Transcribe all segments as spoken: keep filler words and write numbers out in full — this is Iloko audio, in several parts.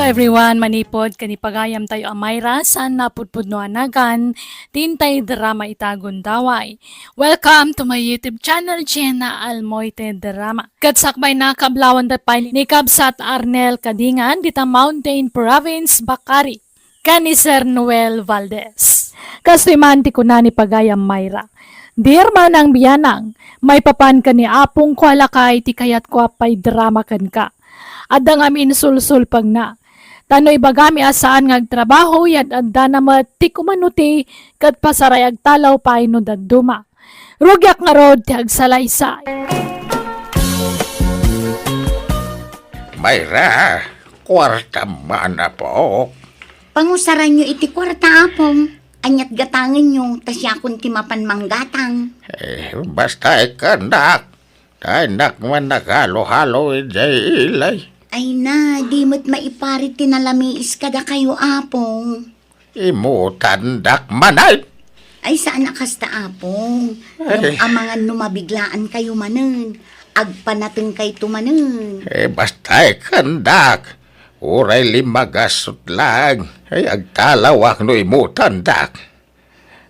Everyone, manipod ken ni pagayam tayo a Myra, saan napudpudno a nagan, ti intay drama ita gundaway. Welcome to my YouTube channel, Jenna Almoite Drama. Ket sakbay na, kablawanda pay ni Kabsat Arnel Kadingan, dita Mountain Province, Bakari, ken ni Sir Noel Valdez. Kastoy man ti kuna ni pagayam Myra, "Dear manang bianang, maipapan ken ni apongko a lakay ti kayatko a paidrama kenka. Adda ngamin sulsulpengna. Ta no ibagami a saan nga agtrabaho, yad-addana met ti kumanuti ket pasaray agtalaw pay no dadduma. Rugiak ngarud ti agsalaysay." Myra, kuarta man, apok. Pangusaranyo iti kuarta, apong. Aniat gatangenyo, ta siakon ti mapan manggatang. Eh, basta ikkandak. Dinak man naghalo-halo idiay ilay. Ay na, di met maiparit ti nalamiis kadakayo, apong. Imutandak manen. Ay, saan a kasta, apong. Ay. Ngem amangan no mabiglaan kayo manen. Agpanateng kayto manen. Eh, basta ikkandak. Uray limmagasut lang. Ay, agtalawak no imutandak.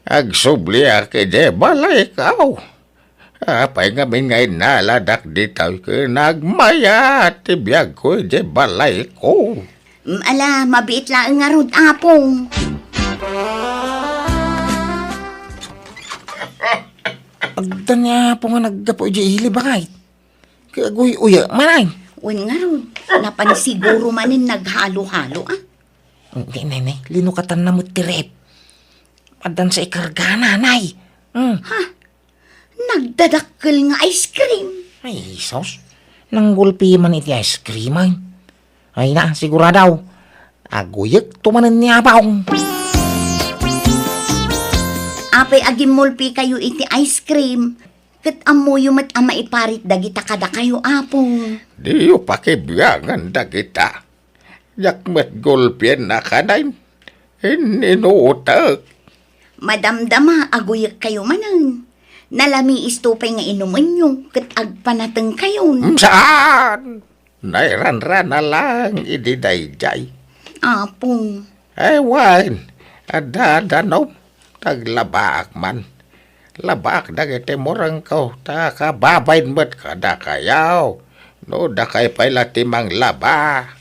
Agsubliak idiay balayko. Apay ngamin nga innaladak ditoy ken nagmayat ti biagko idiay balayko? Mm, ala, mabiit laeng ngarud, apong. Adda ni apong nga naggapu idiay ili, bakay. Kay aguy-uya, manay. Wen ngarud, napan siguro manen naghalo-halo, ah. Hindi, nay, nay. Linukatanna met ti ref. Addan sa ikargana, nay. Hmm. Ha? Nagdadakkel nga ice cream. Ay, Jesus. Nanggulpi man iti ice cream, ay. Ay na, sigurado. Aguyek to manen ni apong. Apay agimmulpi kayo iti ice cream, ket ammoyo met a maiparit dagita kadakayo, apong. Diyo pakibiangan dagita. Diak met gulpien a kanayon. Inninutek. Madamdama, aguyek kayo manen. Nalamiis to pay nga inumenyo, ket agpanateng kayon. Mm, saan? Nairanrana lang idi daydiay. Apong. Ay, wen, adda, adda, no? Taglabaak man. Labaak dagiti murengko, ta kababain met kadakayo. No, dakay pay la ti manglaba.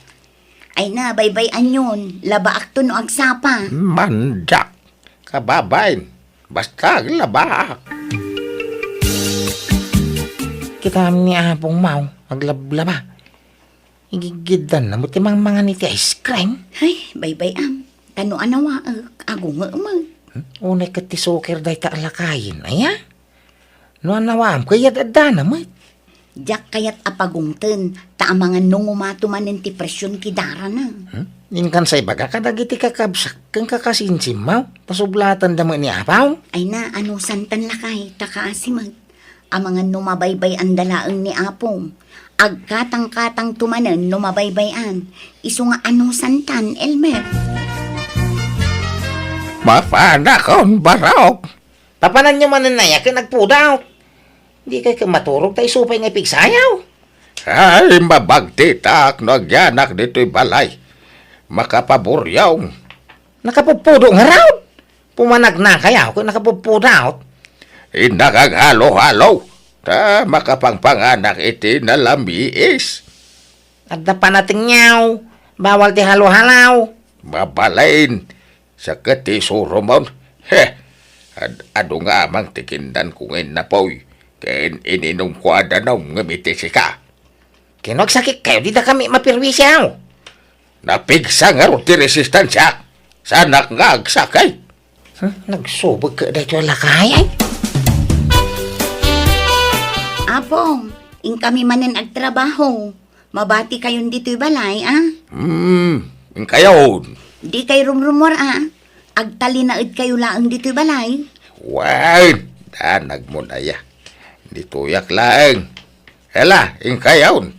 Ay na, baybay-anyon, labaakto no agsapa. Mandak, kababain, basta aglabaak. Kitam ni Apong Mau, aglablaba. Igigiddan na mo ti mangmangan iti ice cream. Ay, baybay-am. Ta no anawaek, agungemek. Hmm? Unay ket ti suker dayta a lakayen, aya? No anawaam, kayat addana met. Diak kayat a pagungten, ta amangan no ngumato manen ti presion ti darana. Hmm? Inkan sa ibaga kadagiti kakabsak ken kakasinsimmaw, ta sublatanda met ni Apaw. Ay na, anusantan lakay, ta kaasi met. Amangan no mabaybay-anda laeng ni Apong. Agkatangkatangto manen no mabaybay-an. Isu nga anusantan, Elmer. Mapanakon, barok. Papananyo manen aya ken agpudawk. Dikay ket maturog ta isu pay nga ipigsayaw. Ay, mabagtitak no agyanak ditoy balay. Makapaburiaw. Nakapupudok ngarud. Pumanagnakayaw ket nakapupudok. Innak aghalo-halo, ta makapangpanganak iti nalamiis. Adda panatengyaw, bawal ti halo-halo. Mabalin, sakit ti isurumon. He, ad-, adu nga amang ti kindanko nga innapoy, ken ininumko a danum ngem iti sika. Ken no agsakit kayo, dida kami mapirwisiaw. Napigsa ngarud ti resistensiak. Saanak nga agsakit. Hmm, nagsubek ka daytoy a lakay, ay? Apong, inkami manen agtrabaho. Mabati kayon ditoy balay, a? Hmm, inkayon. Di kay rumrumuar, a? Agtalinaed kayo laeng ditoy balay. Wen, danag mo na ya. Ditoyak laeng. Ela, inkayon.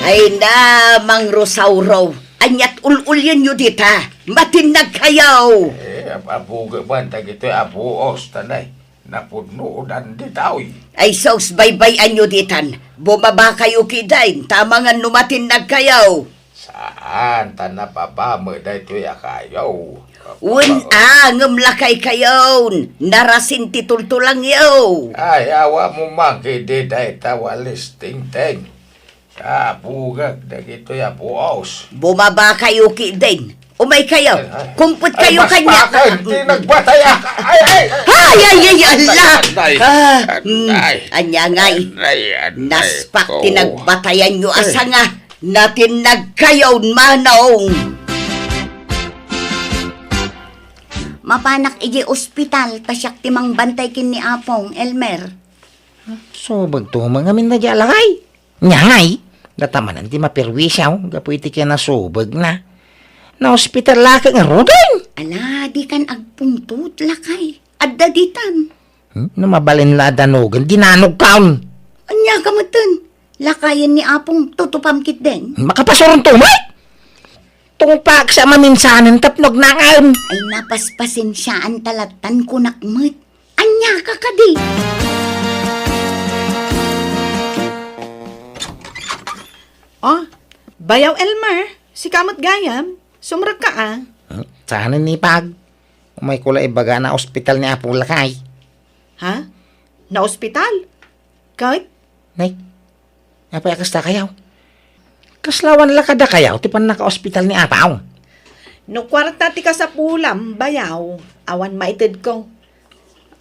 Ay na, Mang Rosauro. Aniat ul-ulyenyo dita. Matinnag kayo. Eh, abuga man, dagitoy abuos, tanay. Napudnodan ditoy. Ay sus, baybay-anyo ditan. Bumabakayo kiden, ta amangan no matinnagkayo. Saan, ta nababa met daytoy a kayo. Wen a, ngem lakaykayon, narasin ti tultulangyo. Ay, awa mo man kidi dayta walis tingting. Kabugak dagitoy a buos. Bumabakayo kiden. Umaykayo. Ay, ay. Kumpetkayo kaniak. Ay, mas bakal ti nagbatay, ah. Ay, ay. Ay, ay, ay, ala. Ay, ay. Ah, mm, ay. Ania ngay? Ay, ay, naspak ti nagbatayanyo a sanga. Natinnagkayon, manong. Mapanak idiay ospital, ta siak ti mangbantay ken ni Apong, Elmer. Subagto man ngamin daydiay a lakay. Nia ngay, data manen ti maperwisyo gapu iti kinasubegna. Naospital la ket ngaruden. Ala, dikan agpungtot, lakay. Adda ditan. Hmm? No mabalin la a danugen, dinanogkaon. Ania ka metten? Lakayen ni Apong tutupam ketdin. Makapasuronto met! Tungpaksa a maminsanen tapno agnaem. Ay, napaspasensiaan ta lattan kunak met. Ania ka kadi? Oh, Bayaw Elmer, sika met gayam. Sumrekka a. Hmm? Saan ni Pag? Umayko la ibaga a naospital ni Apong lakay. Ha? Naospital? Ket? Nay, apay a kasta kayaw? Kasla awan la kadakayaw ti pannakaospital ni Apong? No kuarta ti kasapulam, Bayaw, awan maitedko.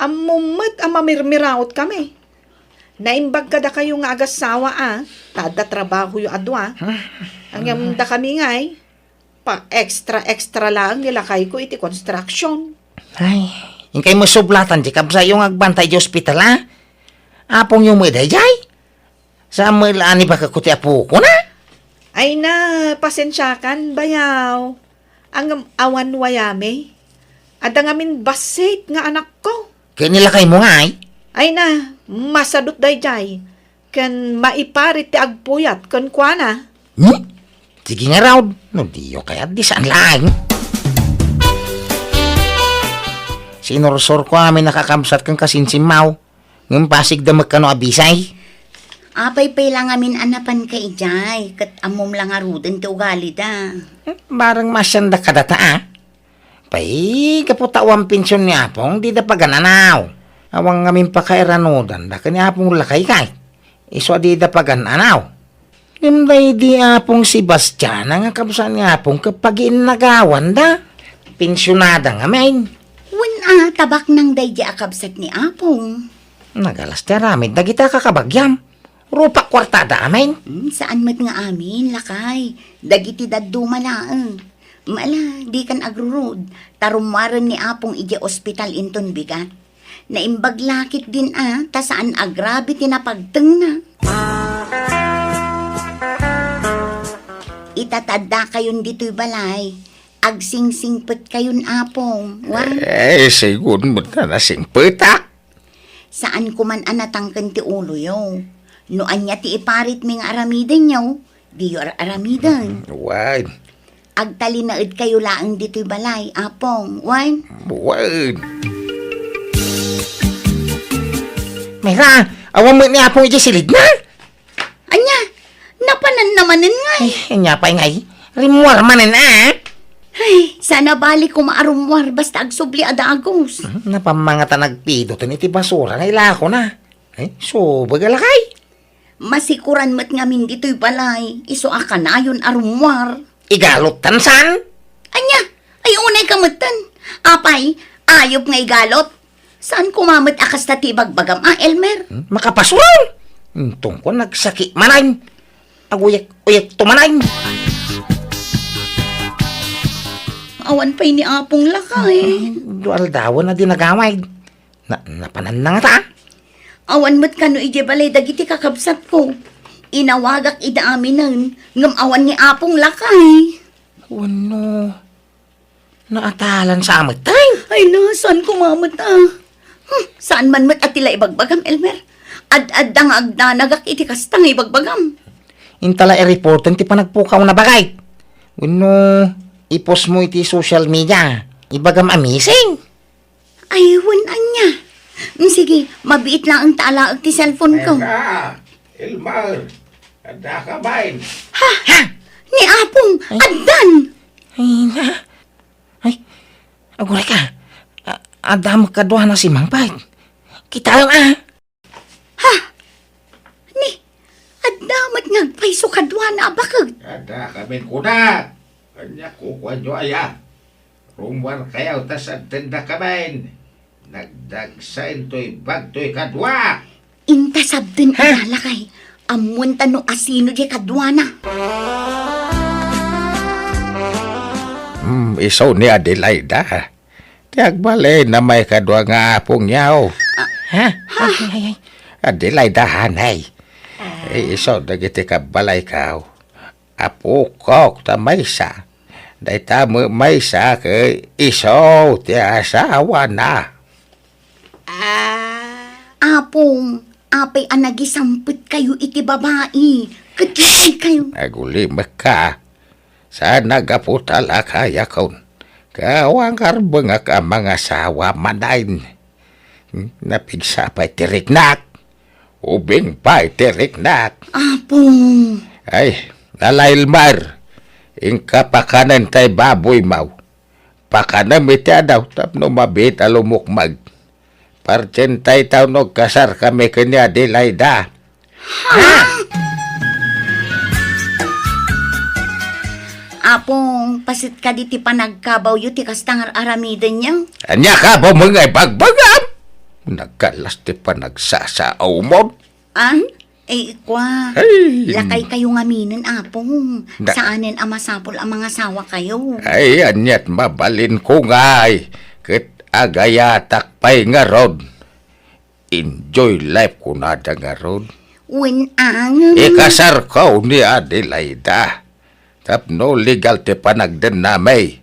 Ammom met a mamirmiraotkami. Naimbag kadakayo nga agassawa a, ta adda trabahoyo a dua. Ngem dakami ngay, pa-extra-extra laeng ni lakayko iti construction. Ay, inkay met sublatan ti kabsatyo nga agbantay idiay ospital, a? Apongyo met daydiay? Saan met la a nibagakko ti apokon, a? Ay na, pasensiakan, Bayaw. Ngem awan wayami. Adda ngamin bassit nga anakko. Ket ni lakaymo ngay? Ay na, masadut daydiay. Ken maiparit ti agpuyat kenkuana. Hmm? Sige ngarud, no diyo kayat, di saan laeng. Sinursurko amin a kakabsat ken kasinsimmaw, ngem pasigda met kano a bisay. Apay pay la ngamin a napanka idiay, ket ammom la ngaruden ti ugalida. Hmm, bareng maasianda kadata, a? Pay, gapu ta awan pension ni Apong, dida pagan-anaw. Awan ngamin pakairanudanda ken ni Apong lakay kay. Isu a dida pagan-anaw. Ngem daydi Apong Sebastiana nga kabsat ni Apong ket pagiinnagawanda. Pensionada ngamin. Wen a, tabaknang daydi a kabsat ni Apong. Nagalas ti aramid dagiti a kakabagiam. Rupak kuartada amin. Hmm, saan met nga amin, lakay. Dagiti dadduma laeng. Mala, dikan agrurud, ta rummuaren ni Apong idiay ospital inton bigat. Naimbag la ketdin a, ta saan a grabe ti napagtengna. Ita ta addakayon ditoy balay, agsingsingpetkayon, Apong. Wen? Eh, sigun met a nasingpetak. Saanko man a natangken ti uloyo. No ania ti iparitmi nga aramidenyo, diyo ar-aramiden. Wen. Agtalinaedkayo laeng ditoy balay, Apong. Wen? Wen. Mayra, awan met ni Apong idiay silidna? Ania, napananna manen ngay? Ay, ania pay ngay? Rimmuar manen, a? Ay, saan a bali koma a rummuar basta agsubli a dagus. Mhm, napammangatan agpidoten iti basura nga ilakona. Ay, subag a lakay. Masikuran met ngamin ditoy balay, isu a kanayon a rummuar. Igalottan saan? Ania, ay unay ka metten. Apay, ayup nga igalot. Saan koma met a kasta ti ibagbagam a, Elmer? Hmm? Makapasuron! Intongko nagsakit manen. Aguyek-uyek to manen. Awan pay ni Apong lakay. Hmm, dua aldawen a di nagawid. Na, napananna ngata? Awan met kano idiay balay dagiti kakabsatko. Inawagak ida aminen, ngem awan ni Apong lakay. Wenno, naatalan sa amet, tay? Ay na, saan koma met a? Hmm, saan man met a ti la ibagbagam, Elmer? Ad-adda nga agdanagak iti kasta nga ibagbagam. Inta la i-reporten ti panagpukawna, bagay. Wenno, i-post mo iti social media. Ibagam a missing. Ay, wen ania. Sige, mabiit laeng ta alaek ti cellphone ko. Eka, Elmer, adda ka bain? Ha? Ha? Ni Apong, Ay. Addan! Ay, na. Ay, aguray ka. A-, adda met kaduana si Mangpet. Kitaem, a. Ha? Ni, adda met nga agpayso kaduana a baket. Adda kamin kuna. Ania kukuanyo aya? Rummuarkayo ta sabtendakamin. Nagdagsa intoy bagtoy kadua. Inta sabten Ha? Ida, lakay. Ammoenta no asino diay kaduana. Hmm, isu ni Adelaida. Ti agbalin a maikadua nga apongyo. Ha? Ay, ay, ay. Adelaida, hanay. Ay, isu dagiti kabbalayko. Apokok ta maysa. Dayta met maysa ket isu ti asawana. Ah. Apong, apay a nagisampetkayo iti babai? Ket lakaykayo. Agulimekka. Saan a gapu ta lakayakon. Ket awan karbengak a mangasawa manen. Hmm, napigsa pay ti riknak. Ubing pay ti riknak. Apong. Ay, nala Elmer, inka pakanen tay baboymo. Pakanem iti adaw tapno mabiit a lumukmeg. Pardientayto no agkasarkami ken ni Adelaida. Ha? Apong, paset kadi ti panagkabawyo ti kasta nga ar-aramidenyo? Ania kabawmo nga ibagbagam? Nagkallas ti panagsasaawmon. An? Ay, ikua. Ay. Lakaykayo ngaminen, Apong. Na- Saanen a masapul a mangasawakayo. Ay, aniat mabalinko ngay. Ket agayatak pay ngarud. Enjoy life kunada ngarud. Wen, angem. Ikasarko ni Adelaida. Tapno legal ti panagdennami.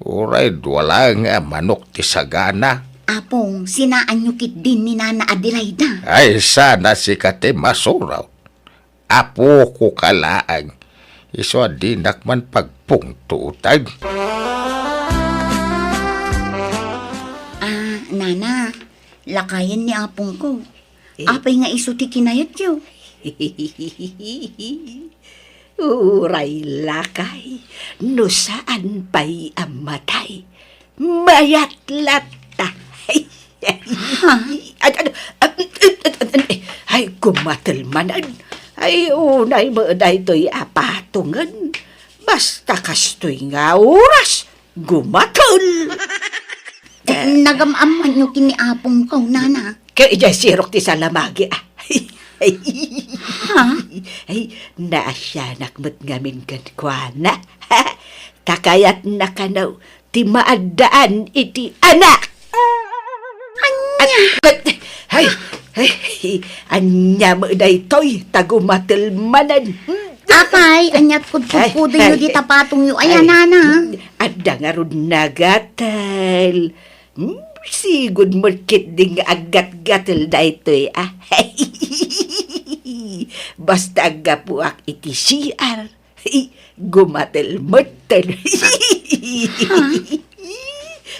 Uray dua laeng a manok ti sagana. Apong, sinaanyo ketdin ni Nana Adelaida? Ay, sana sika ti masurot. Apokoka laeng. Isu a dinak man pagpungtoten. Ah, Nana, lakayen ni apongko. Eh. Apay nga isu ti kinayatyo? Uray lakay, no saan pay a matay, mayat latta. Ha? Ay, ay, ay, ay, ay, ay, gumatel manen. Ay, unay met daytoy a patongen. Basta kastoy nga oras, gumatel. Eh, nagam-ammanyo ken ni apongko, Nana? Ket idiay sirok ti salamagi, a. Ha? Ay, naasianak met ngamin kenkuana. Ta kayatna kano ti maaddaan iti anak. Ania? Ay, ay, ay, ania met daytoy, ta gumatel manen. Apay, aniat kudkudkudenyo dita patongyo aya, Nana? Adda ngarud nagatel. Hmm, sigud met ketdi nga aggatgatel daytoy, a. Basta aggapuak iti C R, gumatel metten.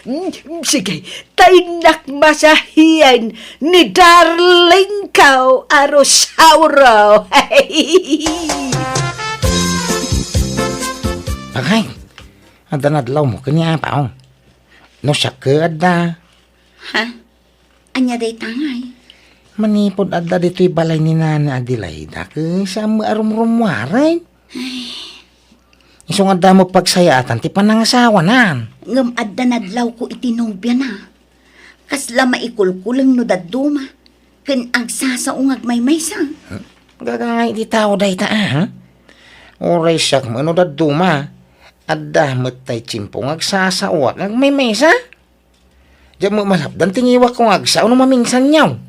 Hmm, sige, ta innak masahian ni darling ko a Rosauro. Agay, adda nadlawmo ken ni Apong. No siak ket adda. Ha? Ania dayta ngay? Manipud adda ditoy balay ni Nana Adelaida, ket saan met a rumrummuaren. Isu nga adda met pagsayaatan ti panangasawanan. Ngem adda nadlawko iti nobiana. Kasla maikulkuleng no dadduma, ken agsasao nga agmaymaysa. Gagangay ti tao dayta, a? Uray siak met no dadduma, adda met tay tiempo nga agsasaoak nga agmaymaysa. Diak met malapdan ti ngiwakko nga agsao no maminsanyo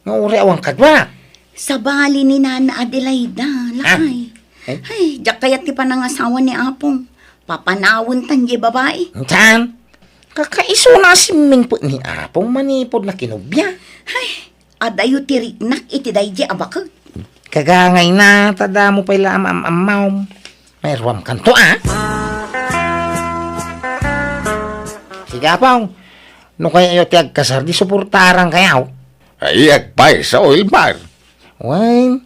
nga uray awan kadua. Sabali ni Nana Adelaida, lakay. Eh? Ay, diak kayat ti panangasawa ni Apong. Papanawenta diay babai. Saan? Kakaisuna a simmingpet ni Apong manipud nakinubia. Ay, adayo ti riknak iti daydi a baket. Kagangayna, ta damo pay la am-am-ammawm. Mairuamkanto, a? Sige, Apong. No kayatyo ti agkasar, di suportarankayo. Ay, agpayso, Elmer. Wen,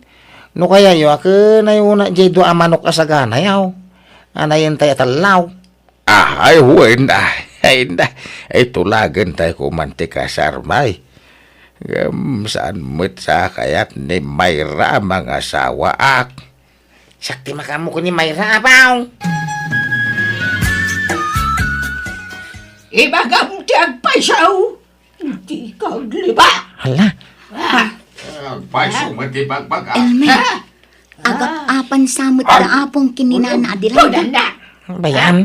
no kayayo a ken ay una jay dua a manok a saganayo. Anayen tay a tallaw. Ah, ay, wen, ay, ay, na, ay, tulagen tayo kuman ti kasarmay. Ngem saan met sa kayat ni Mayra a mangasawaak? Siak ti makaammo ken ni Mayra, apaw. Ibagam ti agpayso. Dika agliba. Hala. Ah. Agpayso met ti bagbaga. Elmer, ah, agap-apan sa met da apong ken ni Nana Adelaida. Bayam,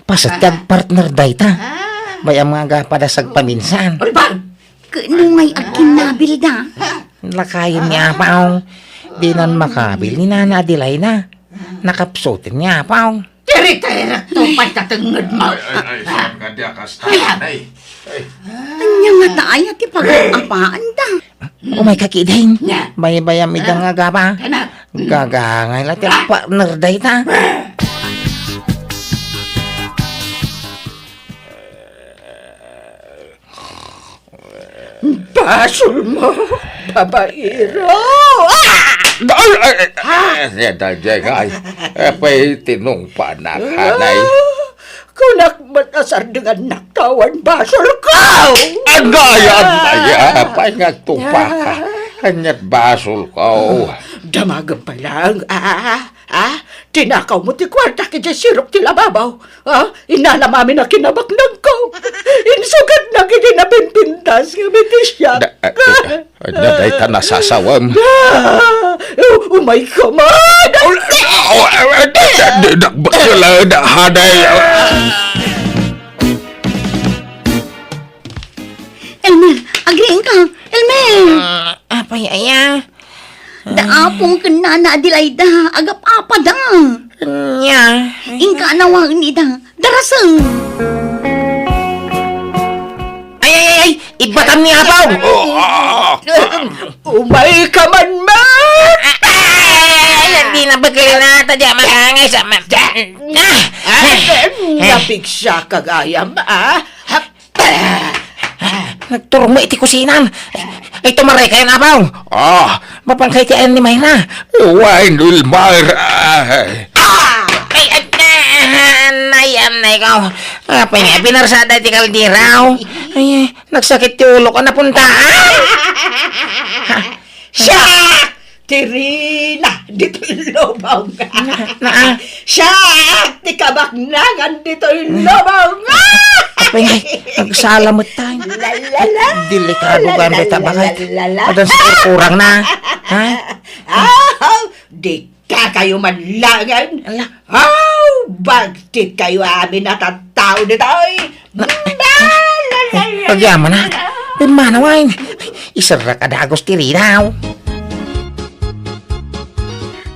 paset ti agpartner dayta. Ah. Bayam nga agapada sagpaminsan. Ken no ngay agkinnabil da? Lakayen ni apaw. Dinan makabil ni Nana Adelaida. Nakapsuten ni apaw. Tiri-tirik to pay ta tengngedmo. Ay, ay, ay, saan ka di akasta, ay? Ay. Ania ngata aya ti pag-apaanda? Umay ka kidin. Nia. Baybayam ida nga agapa. Kana. Gagangay la ti partner dayta. Basolmo, babaero! Ah! Ay, ay, ay, ay, ay, ay, ay, ay, apay tinungpanak, hanay. Ah, kunak met a sardengannakto awan basolko! Agay, agay, apay nga agtungpaka? Ah. Ania't basolko? Damagem pay laeng, ah. Ah, tinakawmo ti kuarta idiay sirok ti lababo. Ah, inalam amin a kinabaknangko. Insugatnak iti napinpintas nga mitisiak. Da, ah, ah, ania dayta nasasawem? Ah, umayka man! Dinak bakkelada, haday. Elmer, agriingka. Elmer! Ah, apay aya? Da apong ken Nana Adelaida, agap-apada. Ania? Inka a nawaen ida. Darasem. Ay, ay, ay, ay! Ibbatam ni apaw! Umayka man, ma! Ay, hindi na pagkalinata, di makangay sa ma-, ah! Ay, napigsa ka gayam, ah? Nagturong met iti kusinan. Ay, tumaray kayo, apaw. Ah. Mapan kay ti ayan ni Mayra. Wen, Elmer. Ah. Ay, ay, ay, ay, ay, ko. Apay nga, pinarsada ti kaldiraw. Ay, nagsakit ti ulo ko, napuntaan. Siak ti rina ditoy lubong. Na, na, ah. Siak ti kabaknangan ditoy lubong. Apay, nagsala met tayo. La, la, la. Delikado ka, la, la, beta, la, bakit? La, la, la. Adan sa kurang na. Ha? Ah, di ka kayo man langan. Ala. Aw, bagtit kayo amin a tattao ditoy. Na, ay, ay, agyaman na. Pimanaw ay. Iserrak a dagos ti rinaw.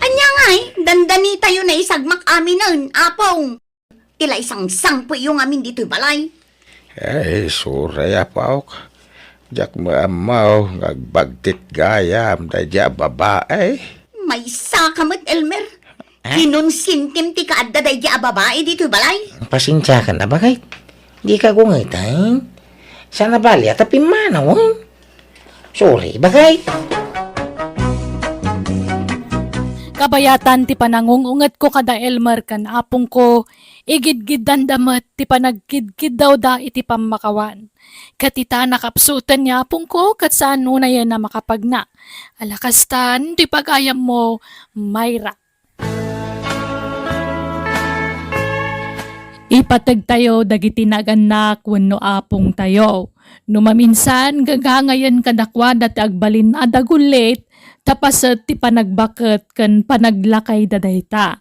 Ania ngay, dandani tayo na isagmak aminen, Apong. Ti la isangsangpetyo ngamin ditoy balay. Ay, sorry, Apok. Diak maammo nga agbagtit gayam daydi a babae. Maysa ka met, Elmer. Ha? Kinonsintim ti kaadda daydi a babae ditoy balay. Pasensiakan a bakit? Di ka gungeten. Sana bali a ta pimmanawen. Sorry, bakit? Kabayatan ti panangungungetko kada Elmer ken apongko, igidgiddanda met ti panagkidkiddawda iti pammakawan. Ket ita, nakapsuten ni apongko ket saan unayen a makapagna. Ala kastan ti pagayammo, Mayra. Ipategtayo dagiti nagannak wenno apongtayo. No maminsan, gagangayen kadakuada ti agbalin a dagullit, ta paset ti panagbaket ken panaglakayda dayta.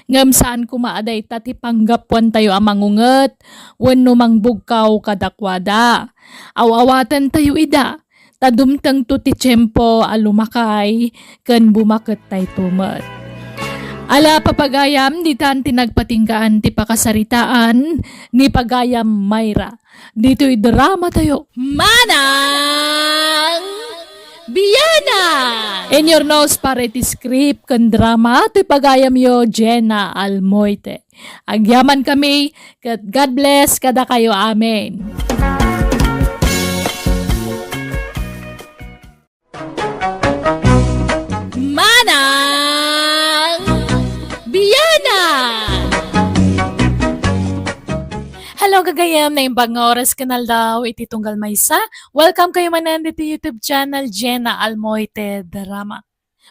Ngem saan koma a dayta ti panggapuantayo a mangunget wenno mangbugkaw kadakuada. Aw-awatentayo ida, ta dumtengto ti tiempo a lumakay ken bumakettayto met. Ala, papagayam, ditan ti nagpatinggaan ti pakasaritaan ni Pagayam Mayra. Ditoy drama tayo. Manang Biana! In your nose para iti script ken drama, toy pagayamyo, Jenna Almoite. Agyaman kami, ket God bless kadakayo. Amen. P M, naimbag nga oras ken aldaw iti tunggal maysa. Welcome kayo manen ditoy YouTube channel, Jenna Almoite Drama.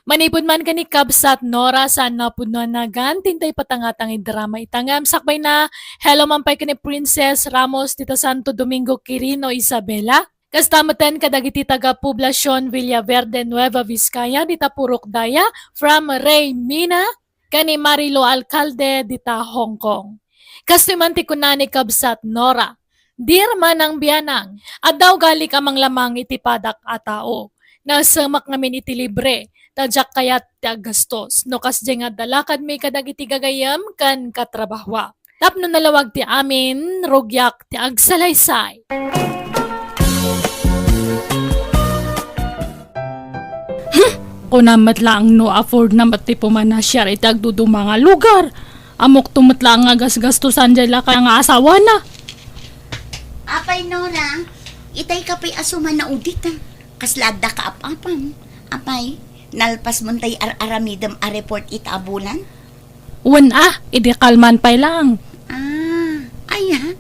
Manipud man ken ni Kabsat Nora, saan nga pudno a nagan, tinta ipatangatang iti drama ita ngem sakbay na, hello man pay ken ni Princess Ramos dita Santo Domingo, Quirino, Isabela. Kasta metten kadagiti taga-Poblacion Villaverde, Nueva Vizcaya, dita Purok Daya, from Ray Mina, ken ni Marilo Alcalde dita Hong Kong. Kastoy man ti kuna ni Kabsat Nora, "Dear Manang Bianang, adda ugalik a manglamang iti padak a tao. Nasemak ngamin iti libre, ta diak kayat ti aggastos. No kasdiay nga adda lakadmi kadagiti gagayyem ken katrabahoak. Tapno nalawag ti amin, rugiak ti agsalaysay." Hmm, kunam met laeng no afford na met ti pumanasiar iti agduduma nga lugar. Ammokto met laeng nga gasgastosan diay lakay nga asawana. Apay Nora, itay ka pay a sumanaw dita. Kasla adda kaap-apam. Apay, nalpas mo tay ar-aramidem a report ita a bulan? Wen a, idi kalman pay laeng. Ah, aya?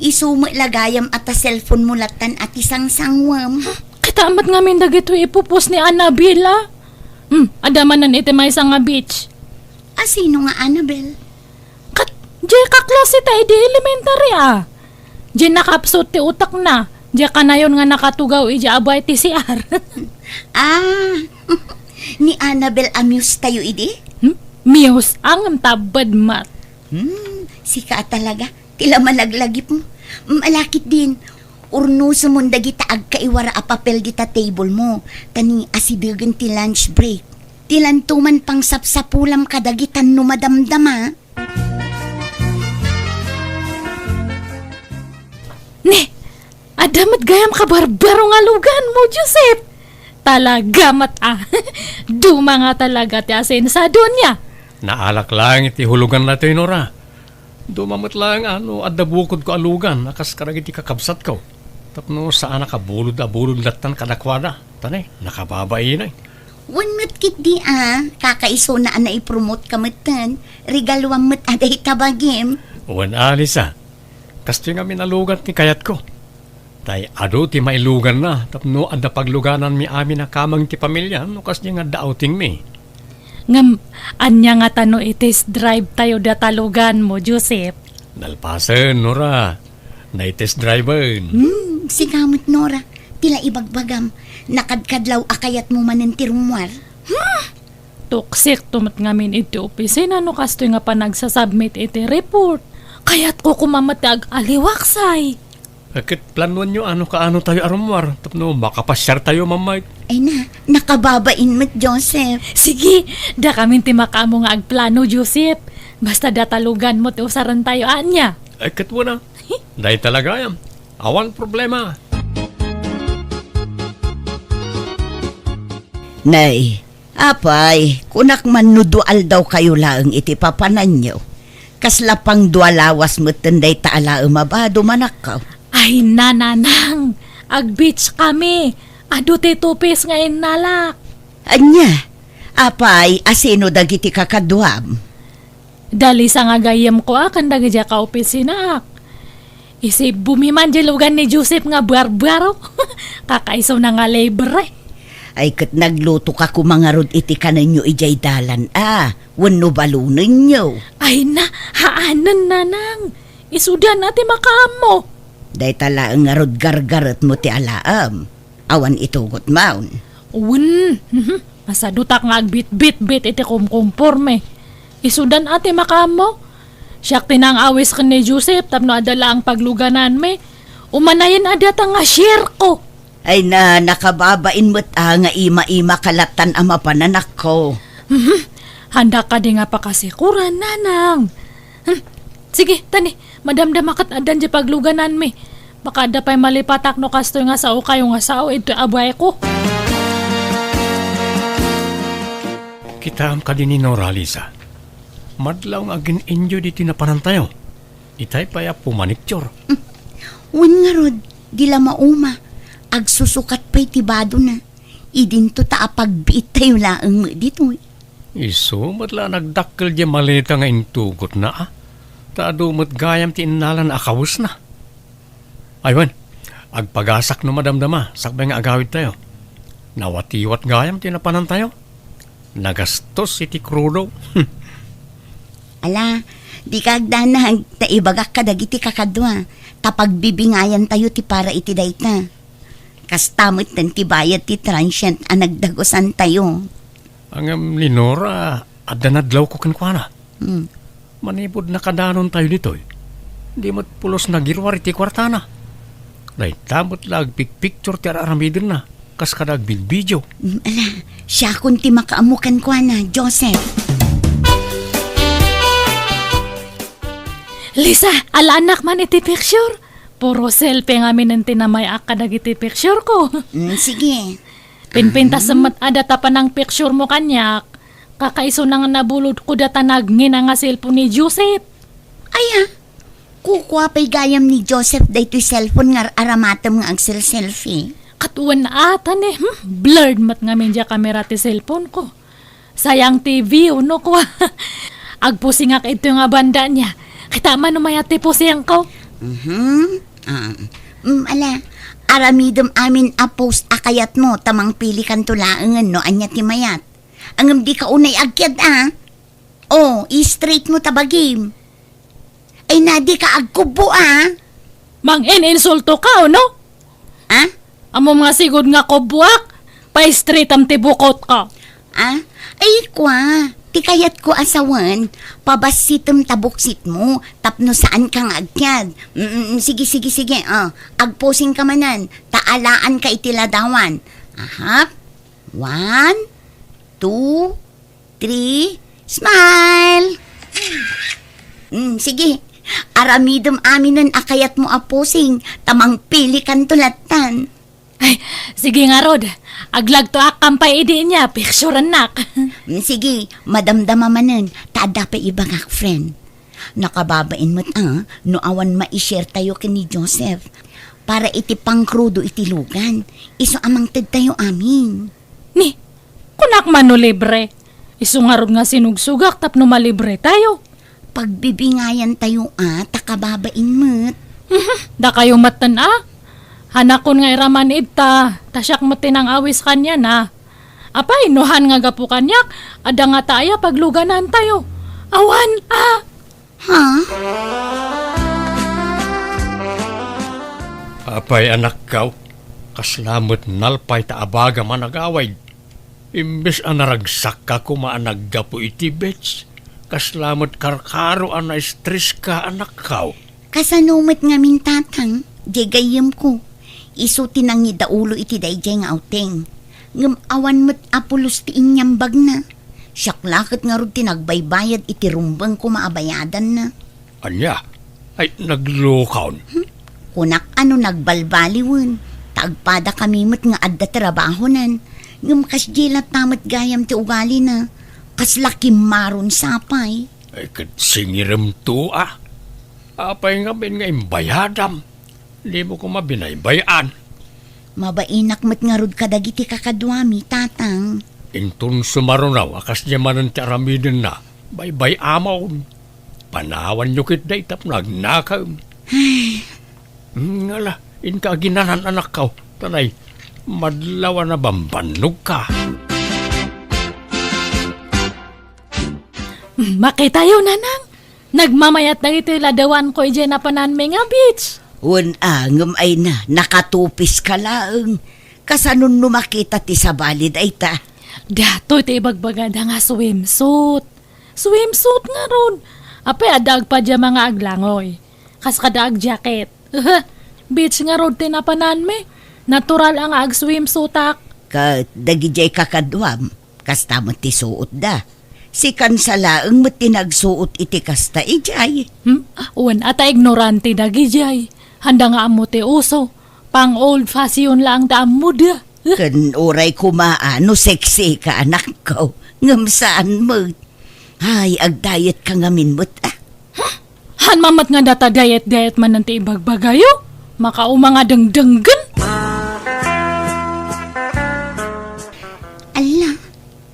Isu met la gayam a ta cellphone mo lattan a ti sangsangwem. Kita met ngamin dagitoy ipupos ni Annabel, ah. Hmm, adda manen iti maysa nga beach. A sino nga Annabel? Ket, diay kaklase ta idi elementary, ah. Diay nakapsut ti utekna. Diay kanayon nga nakatugaw idiay abuay ti C R. Ah, ni Annabel a muse tayo idi? Hmm? Muse? Ngem ta bed met. Hmm, sika a talaga. Ti la managlagip mo. Malakit din. Urnosem mon dagita agkaiwara a papel dita table mo. Ta ni asidegen ti lunch break. Ti lanto man pangsapsapulam kadagitan no madamdama. Ne, adda met gayam kabarbaro nga lugan mo, Joseph. Talaga met a. Duma nga talaga ti asensado nia. Naalak laeng iti hulugan daytoy, Nora. Duma met laeng a no adda bukodko a lugan a kas kadagiti kakabsatko. Tapno saan a kabulod a bulod lattan kadakuada. Ta ne, nakababain. Wen met ketdi a, kakaisuna a naipromote ka metten, regaluam met a dayta bagim. Wen a, Lisa. Kastoy ngamin a lugan ti kayatko. Tay adu ti mailuganna tapno adda paglugananmi amin a kameng ti pamilya no kasdi nga adda outingmi. Ngem, ania ngata no i-test drive tayo data lugan mo, Joseph? Nalpasen, Nora. Nai-test driven. Hmm, sika met, Nora. Ti la ibagbagam, nakadkadlaw a kayatmo manen ti rummuar. Hmm! Tuksik to met ngamin iti opisina no kastoy nga panagsasubmit iti report. Kayatko koma met ti ag-aliwaksay. Ket planuanyo a no kaano tayo a rummuar tapno makapasiar tayo, Ma'am Mike. Ay na, nakababain met, Joseph. Sige, dakamin ti makaammo nga agplano, Joseph. Basta data lugan mo ti usaren tayo, ania? Ay, ket wen a. Dayta la gayam. Awan problema. Nay, apay, kunak man no dua aldaw kayo laeng iti papananyo. Kasla pang dua lawas metten dayta a laem a bado, manakkaw. Ay, nanang, ag-beach kami. Adu ti two piece nga innalak. Ania? Apay, asino dagiti kakaduam? Da Lisa nga gayyemko a ken dagidiay kaopisinaak. Isibbomi man diay lugan ni Joseph nga buarbaro. Kakaisuna nga libre. Ay, ket nagluto ka koma ngarud iti kanenyo idiay dalan a, wenno balonenyo? Ay na, haanen, nanang. Isudan a ti makaammo. Dayta laeng ngarud gargaretmo ti alaem. Awan itugot maon. Wen, mhm. Masadutak nga agbitbitbit iti kumkumporme. Isudan a ti makaammo. Siak ti nang-awis ken ni Joseph tapno adda laeng paglugananmi. Umanayen a data nga share ko. Ay na, nakababain met a nga ima-ima ka lattan a mapananakko. Mhm. Handa kadi nga pakasikuran, nanang. Hmm. Sige, tani, madamdama ket addan diay paglugananmi. Baka adda pay malipatak no kastoy nga sao kayo nga sao, itoy abuayko. Kitaem kadi ni Nora, Lisa. Madlaw nga agin-enjoy ditoy napanantayo. Itay pay a pumaniktior. Wen ngarud, di la mauma. Agsusukat pay ti badona. Idinto ta apagbiit tayo laeng met ditoy. Isu met la nagdakkel diay maleta nga intugotna, a. Ta adu met gayam ti innalana a kawesna. Ay wen, agpagasak no madamdama, sakbay nga agawidtayo. Nawatiwat gayam ti napanantayo. Nagastos iti krudo. Ala, dika agdanag, ta ibagak kadagiti kakadua, ta pagbibingayantayo ti para iti dayta. Kasta metten ti bayad ti transient a nagdagusantayo. Ngem ni Nora, adda nadlawko kenkuana. Hmm. Manipud nakadanontayo ditoy, di met pulos nagiruar iti kuartana. Dayta met la agpikpiktur ti ar-aramidenna, kas kada agbilbidio. Mm, ala, siakon ti makaammo kenkuana, Joseph. Lisa, alaannak man iti picture. Puro selfie ngamin ti namay-ak kadagiti picture ko. Mm, sige. Pinpintas met a data panang picture mo kaniak. Kakaisuna nga nabulod ko data nagngina nga cellphone ni Joseph. Aya, kukua pay gayam ni Joseph daytoy cellphone nga ar-aramatem nga agsel-selfie. Kat wen ata ni, hmm? Blurred met ngamin dia kamera ti cellphone ko. Sayang ti view, no, kua. Agpusingak ito nga banda niya. Kita man no mayat ti pusingko. Mhm. Ah, mm, ala, aramidem amin a post a kayatmo, ta mangpilikanto laengen no ania ti mayat. Ngem dika unay agkiad, a. Oh, i-straight mo ta bagim. Ay na, dika agkubbo, a. Mangin-insulto ka, no? A? Ammom nga sigud nga kubboak, pa-straightam ti bukot ka. A? Ay, kua, ti kayatko a sawen, pabassitem ta buksitmo, tapno saanka nga agkiad. Mm, mm, sige, sige, sige, a. Agposingka manen, ta alaanka iti ladawan. Aha. One, two, three, smile! Mm, sige. Aramidem aminen a kayatmo a posing, ta mangpilikanto lattan. Ay, sige ngarud. Aglagtoak kampay idi nia, picturennak. Mm, sige, madamdama manen, ta adda pay ibagak, friend. Nakababain met a, no awan mai-share tayo ken ni Joseph. Para iti pangkrudo iti lugan, isu a mangtedtayo amin. Ni, kunak man no libre. Isu ngarud nga sinugsugak tapno malibre tayo. Pagbibingayan tayo a, ta kababain met. Mhm, dakayo metten a. Hanakon nga iraman ita, ta siak met ti nang-awis kaniana. Apay, no han nga gapu kaniak, adda ngata aya pagluganan tayo. Awan a. Ha? Apay, anakkaw, kasla met nalpay ta abagam a nagawid. Imbes a naragsakka koma a naggapu iti beach, kasla met karkaro a naestreska, anakkaw. Kasano met ngamin, tatang? Diay gayyemko. Isu ti nangidaulo iti daydiay nga outing. Ngem awan met a pulos ti inyambagna. Siak la ket ngarud ti nagbaybayad iti rumbeng koma a bayadanna. Ania? Ay, naglukon. Hmm? Kunak a no nagbalbaliwen, ta agpadakami met nga adda trabahonan. Ngem kasdiay latta met gayam ti ugalina. Kasla kimmaron sapay. Ay, ket singiremto a. Apay ngamin nga imbayadam? Dimo koma binaybay-an. Mabainak met ngarud kadagiti kakaduami, tatang. Inton sumaruno a kasdiay manen ti aramidenna, baybay-amon. Panawanyo ketdi tapno agnakem. Ay. Hmm, ala, inka aginanan, anakkaw. Tanay, madlaw a nabambannogka. Makitayo, nanang. Nagmamayat dagiti ladawanko idiay napananmi nga beach. Wen a, ngem ay na, nakatupiska laeng. Kasanon no makita ti sabali dayta? Datoy ti ibagbagada nga swimsuit. Swimsuit ngarud. Apay, adda agpajama nga aglangoy. Kas kada agjacket. Beach ngarud ti napananmi. Natural a nga agswimsuitak. Ket dagidiay kakaduam, kasta met ti suotda. Sikan sa laeng met ti nagsuot iti kasta idiay. Hmm? Wen a ta ignorante dagidiay. Handa nga ammo ti uso. Pang old fashion laeng ti ammoda. Ken uray koma a no sexy ka, anakko, ngem saan met. Ay, agdiet-ka ngamin met, a. Huh? Han mamet nga data diet-diet manen ti ibagbagayo? Makauma nga dengdenggen. Alla,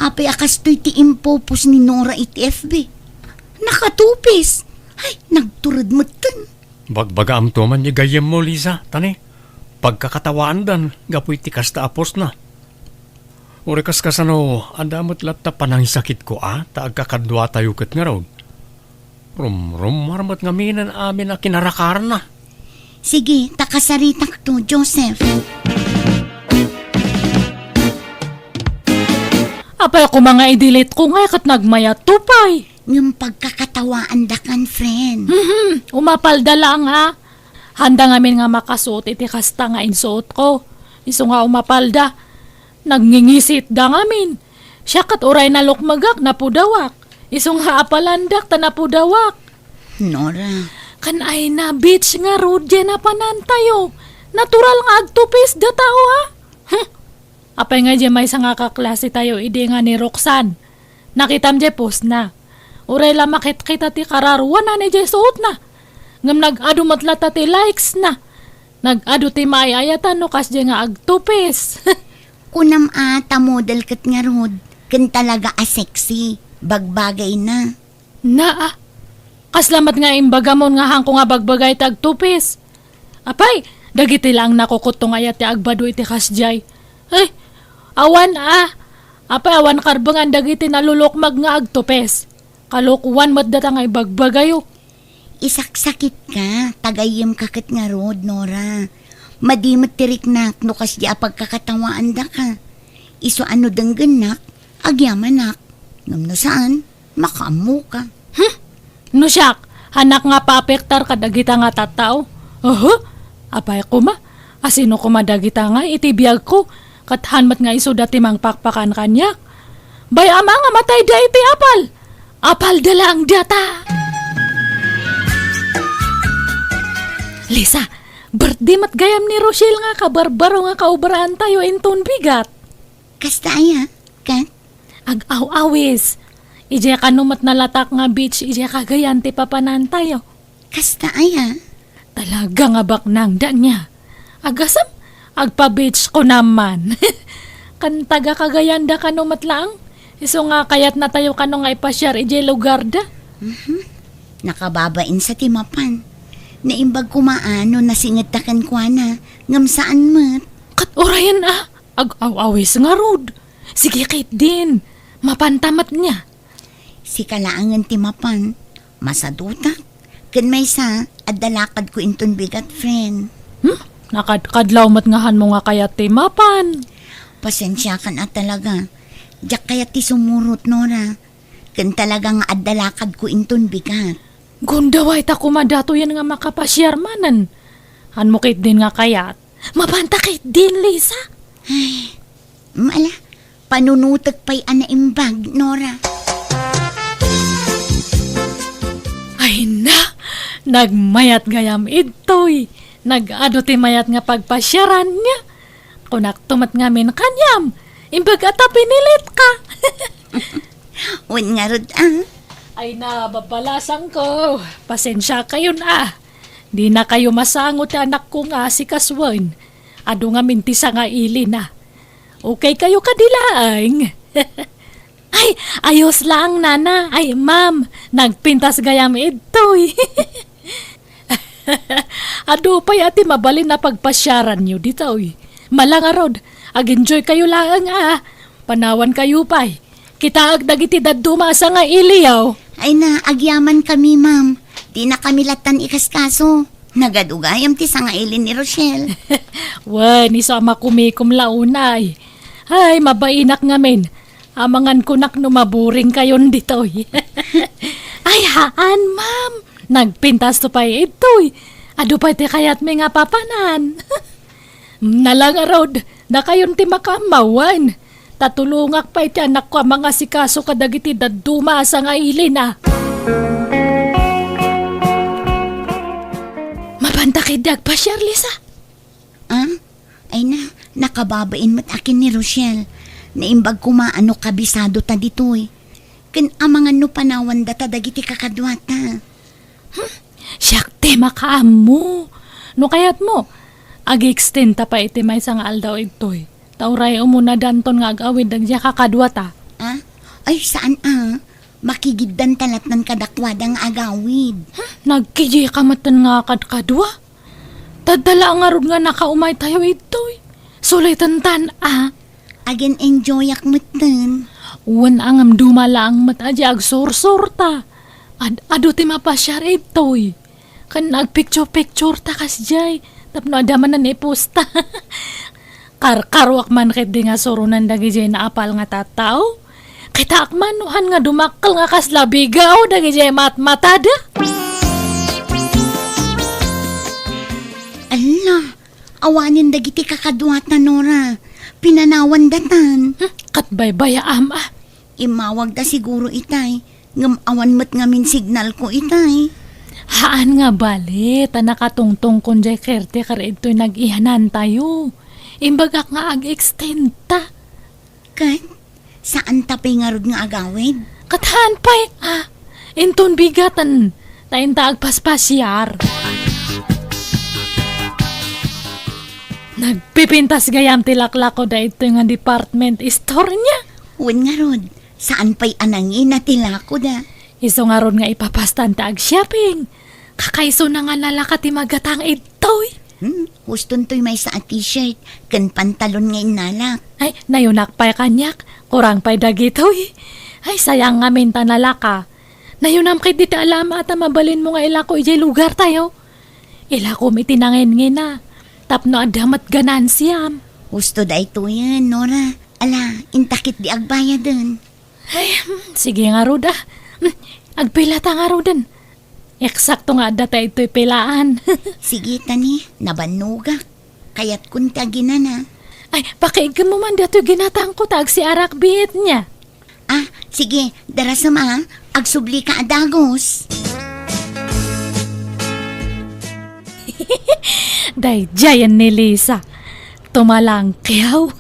apay a kastoy ti impopost ni Nora iti F B? Nakatupis! Ay, nagtured metten. Bagbagaamto man ti gayyemmo, Lisa, ta ni, pagkakatawaandan gapu iti kasta a postna. Uray kas kasano, adda met latta panangsakitko a ta agkakaduatayo ket ngarud. Rumrummuar met ngamin amin a kinarakaranna. Sige, ta kasaritakto, Joseph. Apay koma nga i-delete ko ngay ket nagmayatto pay. Ngem pagkakatawaandakan, friend. Mhm, umapalda laeng, ha? Handa ngamin nga makasuot iti kasta nga insuotko. Isu nga umapalda, nagngingisitda ngamin. Siak ket uray nalukmegak, napudawak. Isu nga apalandak ta napudawak. Nora. Kan ay na, beach ngarud diay napanantayo. Natural nga agtupis datayo, ha? Huh! Apay nga diay maysa nga kaklasetayo idi nga ni Roxanne? Nakitam diay postna. Uray la makitkita ti kararuanan idiay suotna. Ngem nag-adu met latta ti likes na. Nag-adu ti maay-ayatan no kasdiay nga agtupis. Kunam a ta model ket ngarud, ken talaga a sexy, bagbagayna. Naa, kasla met nga imbagamon nga haanko nga bagbagay ti agtupis. Apay, dagiti laeng nakukutto nga ayat ti agbadu iti kasdiay. Ay, awan a. Apay, awan karbengan dagiti nalulukmag nga agtupis. Kalokoan met data nga ibagbagayo. Isaksakitka, ta gayyemka ket ngarud, Nora. Madi met ti riknak no kasdiay a pagkakatawaandaka. Isu a no denggennak, agyamanak. Ngem no saan, makaammoka. Hmm? No siak, haanak nga paapektar kadagita nga tattao? Oho? Apay koma, asino koma dagita nga iti biagko, ket haan met nga isuda ti mangpakpakan kaniak? Bay-am a nga matayda iti apal. Apalda laeng data. Lisa, birthday met gayam ni Rochelle nga kabarbaro nga kaobraantayo inton bigat. Kasta aya, ket? Ag-aw-awis. Idiay kano met nalatak nga beach idiay kagayan ti papanantayo. Kasta aya? Talaga nga baknang, Dania. Agasem, agpa-beach ko naman. Kan taga-Cagayan da kano met laeng. Isu nga kayatnatayo kano nga ipasiar idiay lugarda. Mhm. Nakababain sa ti mapan. Naimbag koma a no nasingedta kenkuana, ngem saan met. Ket urayen a, ag-aw-awis ngarud. Sige ketdin, mapanta met nia. Sika laengen ti mapan, masadutak. Ken maysa, adda lakadko inton bigat, friend. Hmm? Nakadkadlaw met nga hanmo nga kayat ti mapan. Pasensiakan a talaga. Diak kayat ti sumurot, Nora. Ken talaga nga adda lakadko inton bigat. Gundaway ta koma datoyen nga makapasiar manen. Hanmo ketdin nga kayat. Mapanta ketdin, Lisa. Ay, mala, panunutek pay a naimbag, Nora. Ay na, nagmayat gayam idtoy. Nag-adu ti mayat nga pagpasiaran nia. Kunakto met ngamin kaniam, imbag a ta pinilitka. Wen ngarud, ah. Ay na, babalasangko. Pasensiakayon, ah. Dinakayo masango ti anakko nga asikasuen. Adu ngamin ti sangailina. Okay kayo kadi laeng? Ay, ayos lang, nana. Ay, ma'am, nagpintas gayam idtoy. Adu pay a ti mabalin a pagpasiaranyo ditoy. Mala ngarud, ag-enjoy kayo laeng a. Panawan kayo pay. Kitaek dagiti dadduma a sangailiyo. Ay na, agyaman kami, ma'am. Di na kami lattan ikaskaso. Nagadu gayam ti sangaili ni Rochelle. Wen, isu a makumikom la unay. Ay, mabainak ngamin. Amangan kunak no maburing kayon ditoy. Ay, haan, ma'am. Nagpintasto pay itoy. Adu pay ti kayatmi nga papanan. Nala ngarud, dakayon ti makaammawan. Ta tulongak pay ti anakko a mangasikaso kadagiti dadduma a sangailina. Mapanta ketdi agpasiar, Lisa? Ah? Ay na, nakababain met a ken ni Rochelle. Naimbag koma a no kabisado ta ditoy. Ken amangan no panawan data dagiti kakaduata. Hmm, siak ti makaammo. No kayatmo, ag-extend ta pay iti maysa nga aldaw idtoy. Ta uray umuna danton nga ag-awid dagiti kakaduata. Ah? Ay, saan a? Makigiddanta lattan kadakuada nga agawid. Hmm, nagkijika metten nga kadkadua. Tadda la ngarud nga nakaumaytayo idtoy. Sulitantan a. Agin-enjoyak metten. Wen a ngem duma laeng met a di agsursurta. Ad-adu ti mapasiar idtoy. Ken agpicture-pictureta kasdiay tapno adda manen iposta. Karkaroak man ketdi nga suronen dagidiay naapal nga tattao. Kitaak man no han nga dumakkel nga kasla bigao dagidiay matmatada. Alla, awanen dagiti kakaduata, Nora. Pinanawandatan. Hmm, ket baybayaam a. Immawagda siguro itay, ngem awan met ngamin signalko itay. Haan nga bale, ta nakatungtongkon diay caretaker idtoy nag-iyanantayo. Imbagak nga ag-extendta. Ket, saanta pay ngarud nga agawid? Ket haan pay, ah, inton bigaten, ta inta agpaspasiar. Nagpipintas gayam ti laklako daytoy nga department store-na. Wen ngarud, saan pay a nangina ti lakoda. Isu ngarud nga ipapastan ta ag-shopping. Kakaisuna nga nalaka ti magatang idtoy. Hmm, huston toy maysa a t-shirt ken pantalon nga innalak. Ay, nayunak pay kaniak, kurang pay dagitoy. Ay, sayang ngamin ta nalaka. Nayunam ketdi ti alamat a mabalinmo nga ilako idiay lugartayo. Ilakom iti nangingina, tapno adda met ganansiam. Husto daytoyen, Nora. Ala, inta ketdi agbayaden. Ay, hmm, sige ngarud a. Hmm, agpilata ngaruden. Eksakto nga adda ta itoy pilaan. Sige, tani, nabannogak. Kayatkon ti aginana. Ay, pakiiggem mo man datoy ginatangko ta agsiarak biit niya. Ah, sige, darasem a, agsubli ka a dagus. Daydiayen ni Lisa. Tumalangkiaw.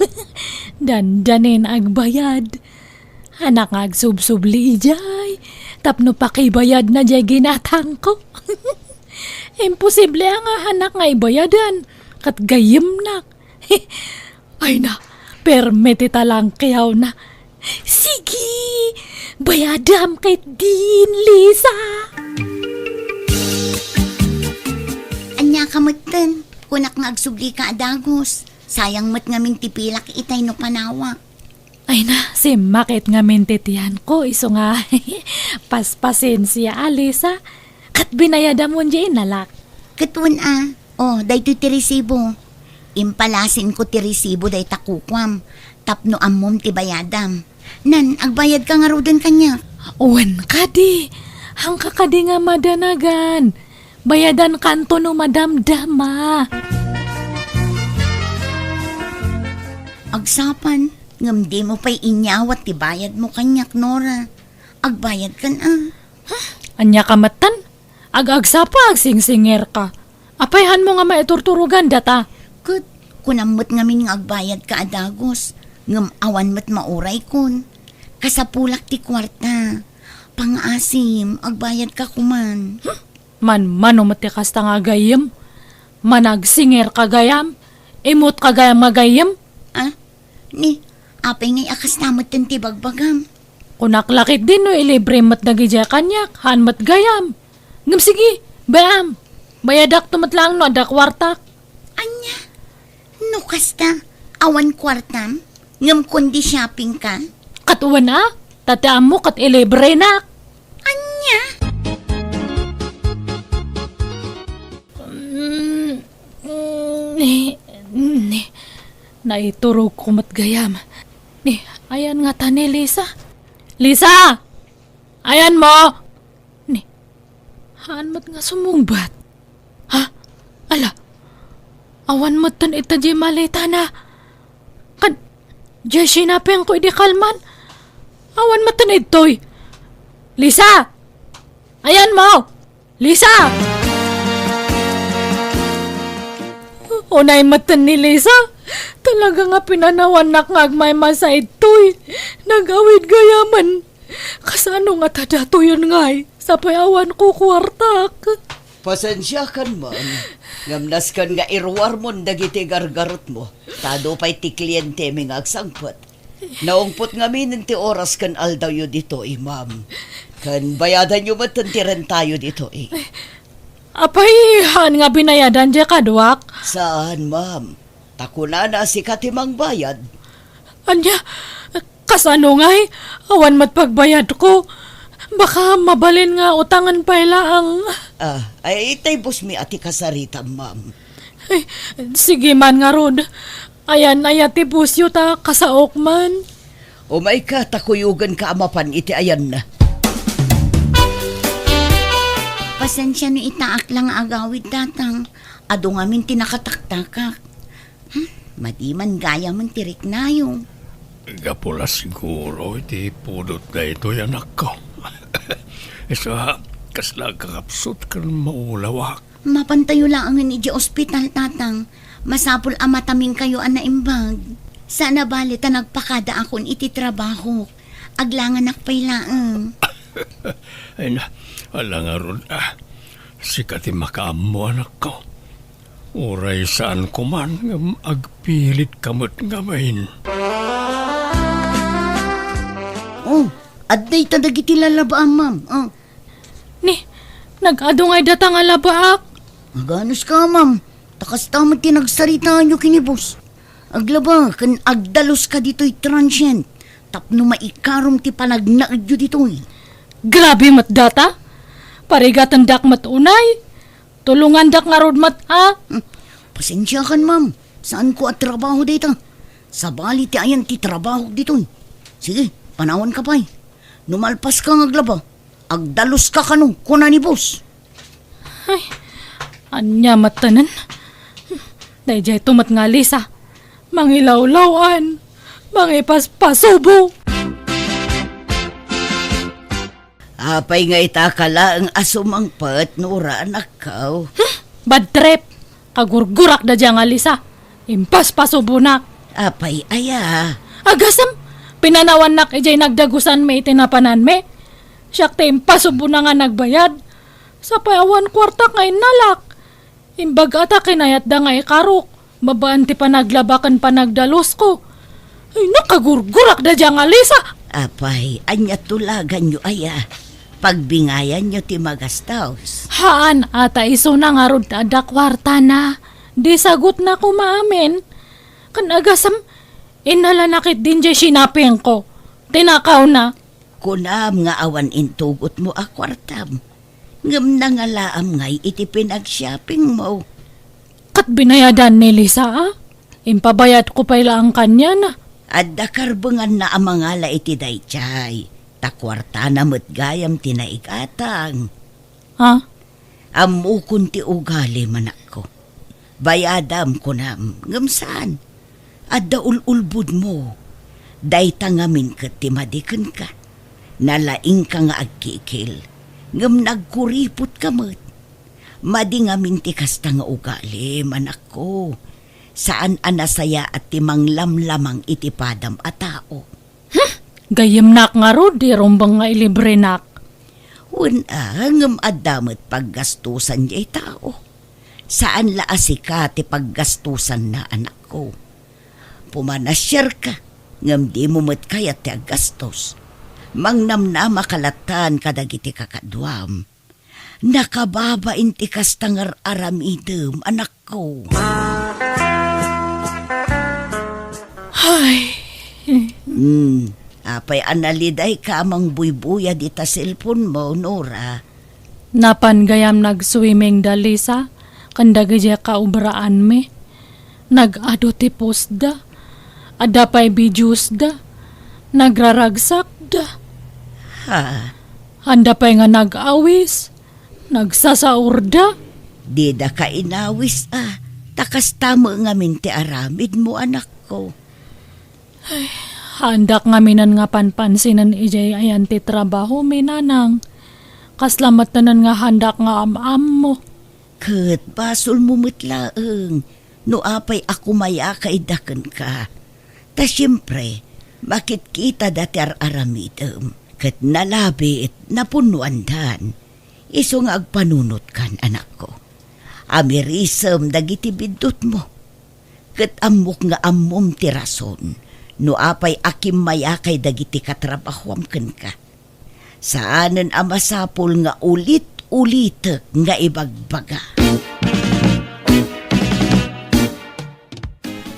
Dandanin agbayad. Anak nga agsubsubli idiay. Tapno pakibayadna diay ginatangko. Imposible a nga anak nga ibayadan. Ket gayyemnak. Ay na, permi ti talangkiawna. Sige, bayadam ketdin, Lisa. Ania ka metten, kunak nga agsubli ka a dagus. Sayang met ngamin ti pilak itay no panawak. Ay na, simmakit ngamin ti tiyanko, isu nga paspasensia a, Lisa. Ket binayadam diay innalak. Ket wen a, o, daytoy ti resibo. Impalasinko ti resibo dayta kukuam, tapno ammom ti bayadam. Nan, agbayadka ngaruden kaniak. Wen kadi, haanka kadi nga madanagan. Bayadankanto no madamdama. Agsapa, ngem dimo pay inyawat ti bayadmo kaniak, Nora. Agbayadkan a. Huh? Ania ka metten? Ag-agsapa, agsingsingerka. Apay haanmo nga maiturturogan data? Ket, kunam met ngamin nga agbayadka a dagus, ngem awan met mauraykon. Kasapulak ti kuarta. Pangaasim, agbayadka koman. Hmm? Manmano met ti kasta nga agayyem? Managsingerka gayam? Immotka gayam nga agayyem? Ah, ni, apay ngay a kasta metten ti bagbagam? Kunak la ketdi no ilibrem met dagidiay kaniak, haan met gayam. Ngem sige, bay-am. Bayadakto met laeng no adda kuartak. Ania? No kasta, awan kuartam? Ngem kundi shoppingka? Ket wen a, ta ti ammo ket ilibrenak. Ania? Mm, mm, ni, ni, naiturogko met gayam. Ni, ayan ngata ni Lisa. Lisa! Ayanmo! Ni, haan met nga sumungbat. Ha? Ala, awan metten ita diay maletana. Ken, diay sinapingko idi kalman. Awan metten idtoy. Lisa! Ayanmo! Lisa! Unay metten ni Lisa. Talaga nga pinanawannak nga agmaymaysa idtoy. Nagawid gayamen. Kasano ngata datoyen ngay? Sapay awan ko kuartak. Pasensiakan man, ngem nasken nga iruarmon dagiti gargarutmo, ta adu pay ti klientemi nga agsangpet. Naungpot ngamin ti oras ken aldawyo ditoy, ma'am. Ken bayadanyo met ti rentayo ditoy. Apay, haan nga binayadan diay kaduak? Saan, ma'am. Ta kunana sika ti mangbayad. Ania? Kasano ngay? Awan met pagbayadko. Baka mabalin nga utangen pay laeng. Ah, ay, tay boss mi a ti kasaritam, ma'am. Ay, sige man ngarud. Ayan aya ti boss yo ta kasaok man. Umayka ta kuyogenka a mapan iti ayanna. Pasensia no itaak la nga agawid, Tatang. Adu ngamin ti nakataktakak. Hmm, madi man gayamen ti riknayo. Gapu la siguro iti pudot daytoy, anakko. Isu a, kasla agkakapsut ken maulawak. Mapantayo laengen idiay ospital, Tatang. Masapul a mataminkayo a naimbag. Saan a bale ta nagpakadaakon iti trabahok. Aglanganak pay laeng. Ay na, ala ngarud, ah. Sika ti makaammo, anakko. Uray saanko man ngem agpilitka met ngamin. Oh, adda ita dagiti lalabaam, ma'am. Oh. Ni, nag-adu ngay data nga labaak? Aganuska, ma'am. Ta kasta met ti nagsaritaanyo ken ni boss. Aglaba ken agdaluska ditoy transient tapno maikarom ti panagnaedyo ditoy. Grabe met data. Parigatendak met unay. Tulongandak ngarud met, a? Hmm. Pasensiakan, ma'am. Saanko a trabaho dayta. Sabali ti ayan ti trabahok ditoy. Sige, panawanka pay. No malpaska nga aglaba, agdaluska kano, kuna ni boss. Ay, ania met tanen? Daydiay to met nga Lisa. Mangilawlaw-an. Mangipaspasubo. Apay nga ita ka laeng a sumangpet, Nora, anakko? Hmm, bad trip. Kagurgurak da dia nga Lisa. Impaspasubonak. Apay aya? Agasem, pinanawannak idiay nagdagusanmi iti napananmi. Siak ti impasubona nga nagbayad. Sapay awan kuartak nga innalak. Imbag a ta kinayatda nga ikarok, babaen ti panaglaba ken panagdalusko. Ay, nakagurgurak da dia nga Lisa! Apay, ania tulaganyo aya? Pagbingayanyo ti magastos. Haan, a ta isuna ngarud ta adda kuartana. Di sagutna koma amin. Ken agasem, innalanak ket din diay sinapingko. Tinakawna. Kunam nga awan intugotmo a kuartam, ngem nangalaam ngay iti pinagshoppingmo. Ket binayadan ni Lisa, a? Impabayadko pay laeng kaniana. Adda karbenganna a mangala iti daydiay, ta kuartana met gayam ti naigatang. Ha? Ammokon ti ugalim, anakko. Bayadam, kunam, ngem saan. Adda ul-ulbodmo. Dayta ngamin ket ti madi kenka. Nalaingka nga agkikil, ngem nagkuripotka met. Madi ngamin ti kasta nga ugalim, anakko. Saan a nasayaat ti manglamlamang iti padam a tao. Hmm, gayyemnak ngarud, di rumbeng nga ilibrenak. Wen a, ngem adda met paggastosan diay tao. Saan la a sika ti paggastosanna, anakko. Pumanasiarka, ngem dimo met kayat ti aggastos. Mangnamnamaka latta kadagiti kakaduam. Nakababain ti kasta nga ar-aramidem, anakko. Ay. Hmm. Apay a nalidayka a mangbuybuyad ita cellphone mo, Nora? Napan gayam nag-swimming da Lisa, ken dagiti kaobraanmi. Nag-adu ti postda. Adda pay videosda. Nagraragsakda. Ha? Anda pay nga nag-awis, nagsasaurda. Didaka inawis a, ta kasta met ngamin ti aramidmo, anakko. Ay, haandak ngaminen nga panpansinen idiay ayan ti trabahomi, nanang. Kasla metten nga haandak nga am-ammo. Ket basolmo met laeng no apay a kumayaka ida kenka. Ta siempre, makitkitada ti ar-aramidem, ket nalabit, napunnoandan. Isu nga agpanunotkan, anakko. Amirisem dagiti biddutmo. Ket ammok nga ammom ti rason no apay a kimmayakay dagiti katrabahoam kenka. Saanen a masapul nga ulit-ulitek nga ibagbaga.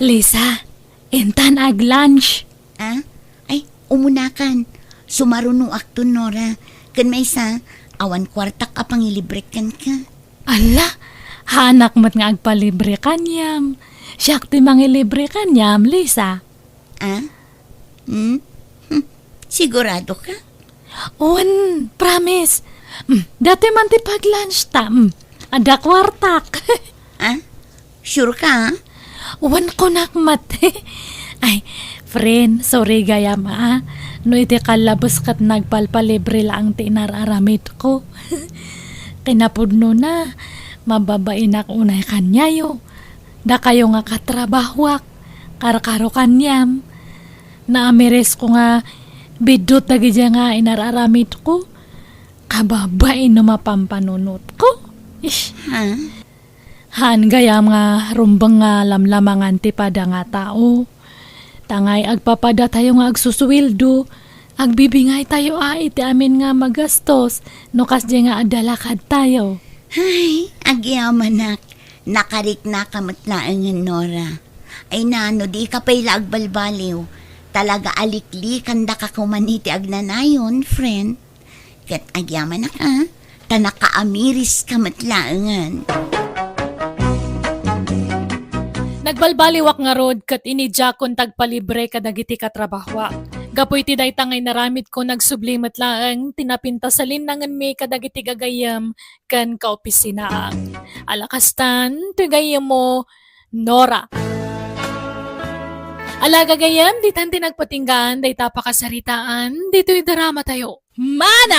Lisa, intan ag-lunch. Ah? Ay, umunakan. Sumarunoakton, Nora. Ken maysa, awan kuartak a pangilibrek kenka. Ala, haanak met nga agpalibre kaniam. Siak ti mangilibre kaniam, Lisa. Ah? Hmm? Hmm. Sigurado ka? Wen, promise. Hmm, datoy man ti pag-lunch ta. Hmm, adda kuartak. Ah? Sure ka, ah? Wen, kunak met. Ay, friend, sorry gayam, ah. No iti kallabes ket nagpalpalibre laeng ti inar-aramidko. Kinapudnona, mababainak unay kaniayo. Dakayo nga katrabahoak, karkaro kaniam. Naamirisko nga biddut dagiti nga inar-aramidko. Kababain no mapampanunotko. Ish. Ha? Haan gayam nga rumbeng nga lamlamangan ti pada nga tao. Tangay agpapadatayo nga agsusueldo, agbibingaytayo a iti amin nga magastos no kasdiay nga adda lakadtayo. Ay, agyamanak, nakariknaka met laengen, Nora. Ay na, no dika pay la agbalbaliw, talaga a liklikandaka koman iti agnanayon, friend. Ket agyamanak a, ta nakaamiriska met laengen. Nagbalbaliwak ngarud ket inidiakon ti agpalibre kadagiti katrabahoak. Gapu iti dayta nga inaramidko, nagsubli met laeng ti napintas a linnangenmi kadagiti gagayyem ken kaopisinaak. Ala kastan, ti gayyemmo, Nora. Ala gagayyem, ditan ti nagpatinggaan dayta a pakasaritaan ditoy dramatayo. Manang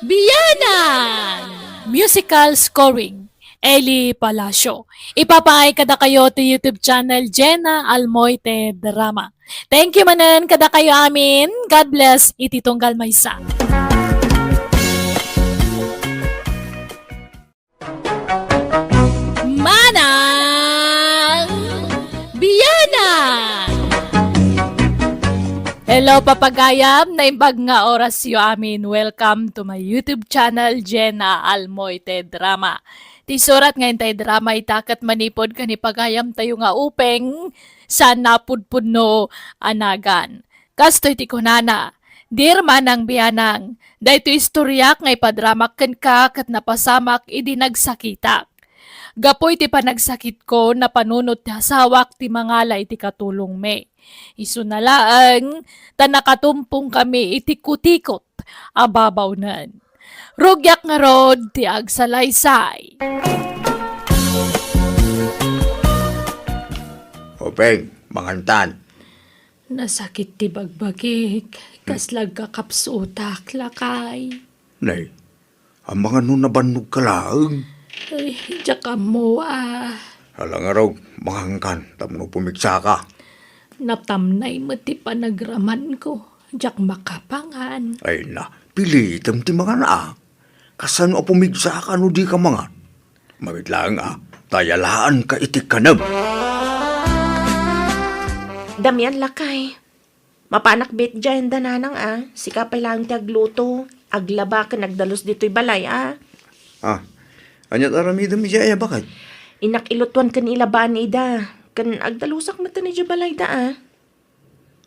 Bianang! Musical scoring, Eli Palacio. Ipapaay kadakayo ti YouTube channel Jenna Almoite Drama. Thank you manen kadakayo amin. God bless iti tunggal maysa. Manang Bianang! Hello, papagayam! Naimbag nga orasyo amin. Welcome to my YouTube channel, Jenna Almoite Drama. Ti surat nga intay drama ita ket manipud ken ni pagayamtayo nga Upeng, saan napudpudno a nagan. Kastoy ti kunana, "Dear Manang Bianang, daytoy istoriak nga ipadramak kenka ket napasamak idi nagsakitak. Gapu iti panagsakitko, napanunot ti asawak ti mangala iti katulongmi. Isuna laeng ta nakatumpongkami iti kutikot a babawnen. Rugiak ngarud ti agsalaysay." Upeng, mangantan. Nasakit ti bagbagik, kasla agkakapsutak, lakay. Nay, amangan no nabannogka laeng? Ay, diak ammo a. Ala ngarud, mangankan tapno pumigsaka. Natamnay met ti panagramanko, diak makapangan. Ay na, pilitem ti mangan a. Kasano a pumigsaka no dika mangan? Mamit laeng a, ta yalaanka iti kanem. Damian, lakay. Mapanak bet diay anda nanang a, sika pay laeng ti agluto, aglaba ken agdalus ditoy balay a. Ah, ania ti aramidem idiay a, baket? Innak ilutuan ken ilabaan ida, ken agdalusak met idiay balayda a.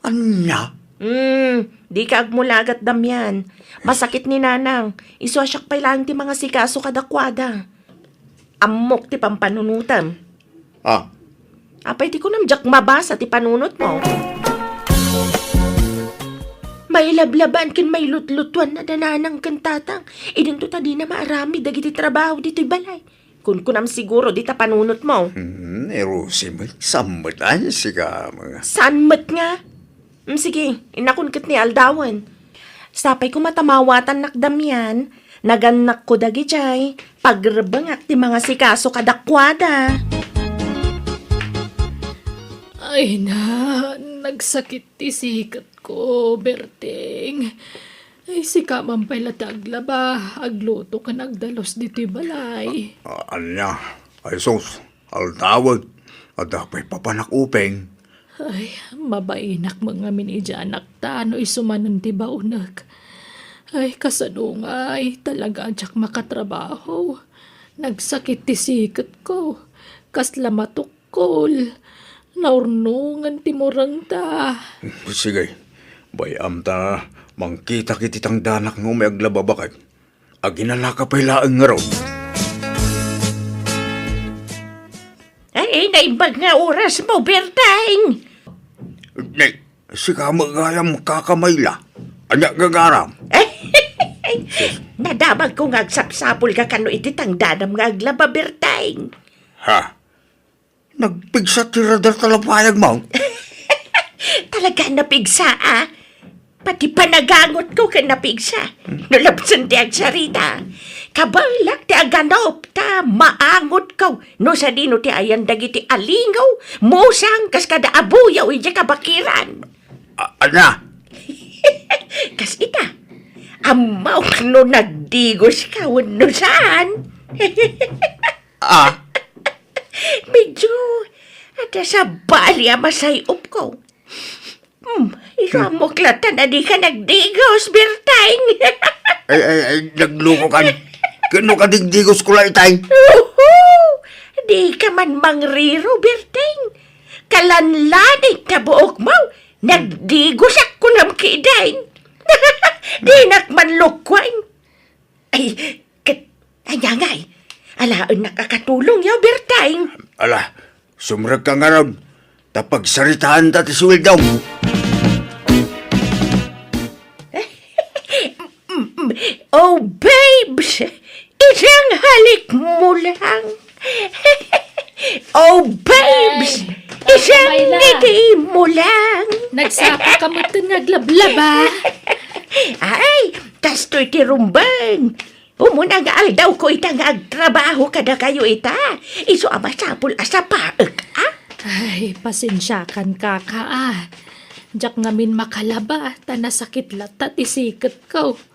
Ania? Hmm, dika agmulagat, Damian. Masakit ni Nanang. Isu a siak pay laeng ti mangasikaso kadakuada. Ammok ti pampanunotam. Ah. Apay ti kunam, diak mabasa ti panunotmo? Mailablabaan ken mailutlutuan a da Nanang ken Tatang. Idinto ta dina maaramid dagiti trabaho ditoy balay. Kunkunam siguro dita panunotmo. Hmm, ni Rosie met, sammetan sika, mga. Saan met nga? Hmm, sige, innakon ket ni aldawen. Sapay koma ta mawatannak Damian, nagannakko dagidiay, pagrebengak ti mangasikaso kadakuada. Ay na, nagsakit ti siketko, Berting. Ay, sika man pay la ti aglaba, agluto ken agdalus ditoy balay. A-, ania? Ay sus, aldawen, adda pay papanak Upeng. Ay, mabainak met ngamin idiay anakta no isu manen ti baonek. Ay, kasano ngay, talaga a diak makatrabaho. Nagsakit ti siketko. Kasla matukkol. Naurnongen ti murengta. Sige, bay-am ta mangkitak iti tangdanak nga umay aglaba baket. Aginanaka pay laeng ngarud. Ay, naimbag nga oras mo, Berteng. Nay, sika met gayam, Kaka Mayla. Ania gagaram? Nadamagko nga agsapsapulka kano iti tangdanam nga aglaba, Berteng. Ha? Nagpigsa ti radar ta lapayag, Mang. Talaga napigsa, a. Pati panagangotko ken napigsa. No lapsen ti agsarita. Kabaelak ti aganop ta maangotko no sadino ti ayan dagiti alingaw, musang, kas kada abuyaw idiay kabakiran. A-, ania? Kas ita, ammok no nagdigoska wenno saan. Ah? Medyo adda sabali a masay-opko. Hmm, ikaw Hmm. mo klatan a di ka nagdigos, Berteng. Ay, ay, ay, nagluko kan. Kano ka digdigos ko la itay? Uhu! Di ka man mangriro, Berteng. Kalanlaning ta buok mo, nagdigos ak kunam kidain. Dinak man lukwan. Ay, ket, ania ngay? Alaennak a katulong, ya, Berteng. Ala, sumrekka ngarud, ta pagsaritaanta ti suweldom. Oh, babes, isang halik mo lang. Oh, babes, Ay, isang Mayla. Ngiti mo lang. Nagsapa ka met nga aglablaba. Ay, kastoy ti rumbeng. Umuna nga aldawko ita nga agtrabaho kadakayo ita. Isu a masapul a sapaek, a? Ay, pasensiakan, Kaka, a. Diak ngamin makalaba, ta nasakit latta ti siketko.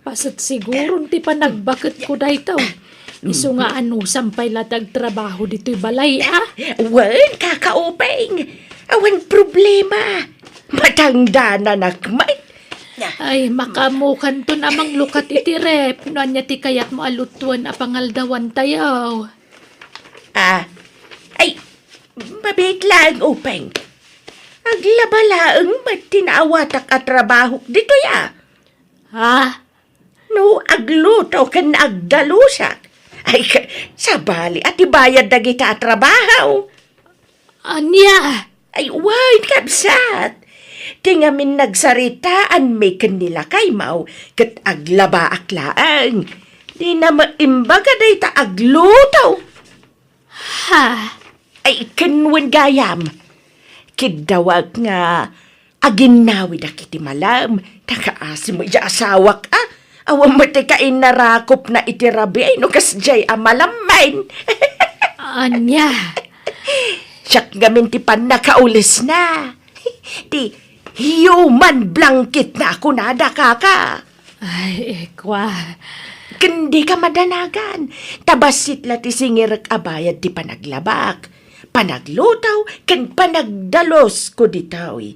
Paset siguron ti panagbaketko daytoy. Isu nga anusam pay la ti agtrabaho ditoy balay, a? Wen, Kaka Openg. Awan problema. Matangdananak met. Ay, makaammokanton a manglukat iti ref no ania ti kayatmo a lutuen a pangaldawantayo. Ah, ay, mabiit laeng, Openg. Aglaba laeng met ti naawatak a trabahok ditoy, a. Ha? No agluto ken agdalusak, ay, ka-, sabali a ti bayad dagita a trabaho. Ania? Ay, wen, kabsat. Ti ngamin nagsaritaanmi ken ni lakaymo, ket aglabaak laeng. Dina met imbaga dayta agluto. Ha? Ay, ken wen gayam. Kiddawak nga aginnawidak iti malem, ta kaasi met diay asawak, a. Awan met ti kainarakopna iti rabii no kasdiay a malemmen. Ania? Siak ngamin ti pannakaulesna. Ti human blanket na a kunada, Kaka. Ay, ikwa. Ken dika madanagan. Ta bassit la ti singirek a bayad ti panaglabak, panagluto, ken panagdalusko ditoy.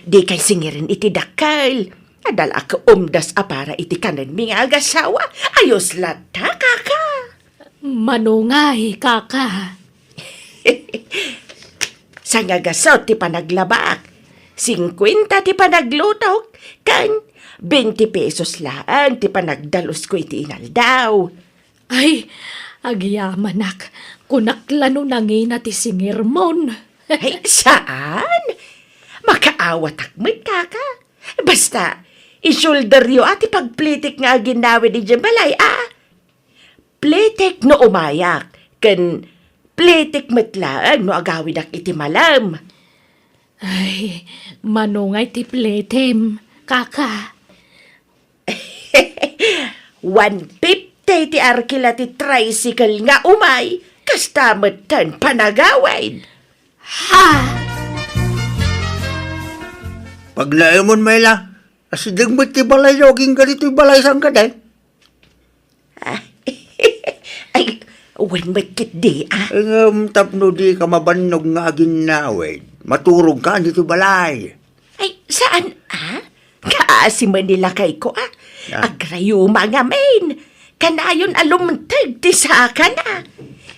Dikay singiren iti dakkel. Adda la a kaumdas a para iti kanenmi nga agasawa. Ayos latta, Kaka. Mano ngay, Kaka? Sangagasut ti panaglabak, singkuenta ti panaglutok, ken benti pesos laeng ti panagdalusko iti inaldaw. Ay, agyamanak, kunak la no nangina ti singirmon. Ay, saan? Makaawatak met, Kaka. Basta, isulderyo a ti pagplitek nga aginawid idiay balay, a? Plitek no umayak, ken plitek met laeng no agawidak iti malem. Ay, mano ngay ti plitem, Kaka? One fifty ti arkila ti tricycle nga umay, kasta metten panagawid. Ha? Pagnaemon, Mayla, asideg met ti balayyo agingga ditoy balay sangkadi. Ay, Wen met ketdi, a? Ngem tapno dika mabannog nga aginnawid, maturogka ditoy balay. Ay, saan, a? Kaasi met ni lakayko, a. Ah. Agrayuma ngamin. Kanayon a lumteg ti sakana.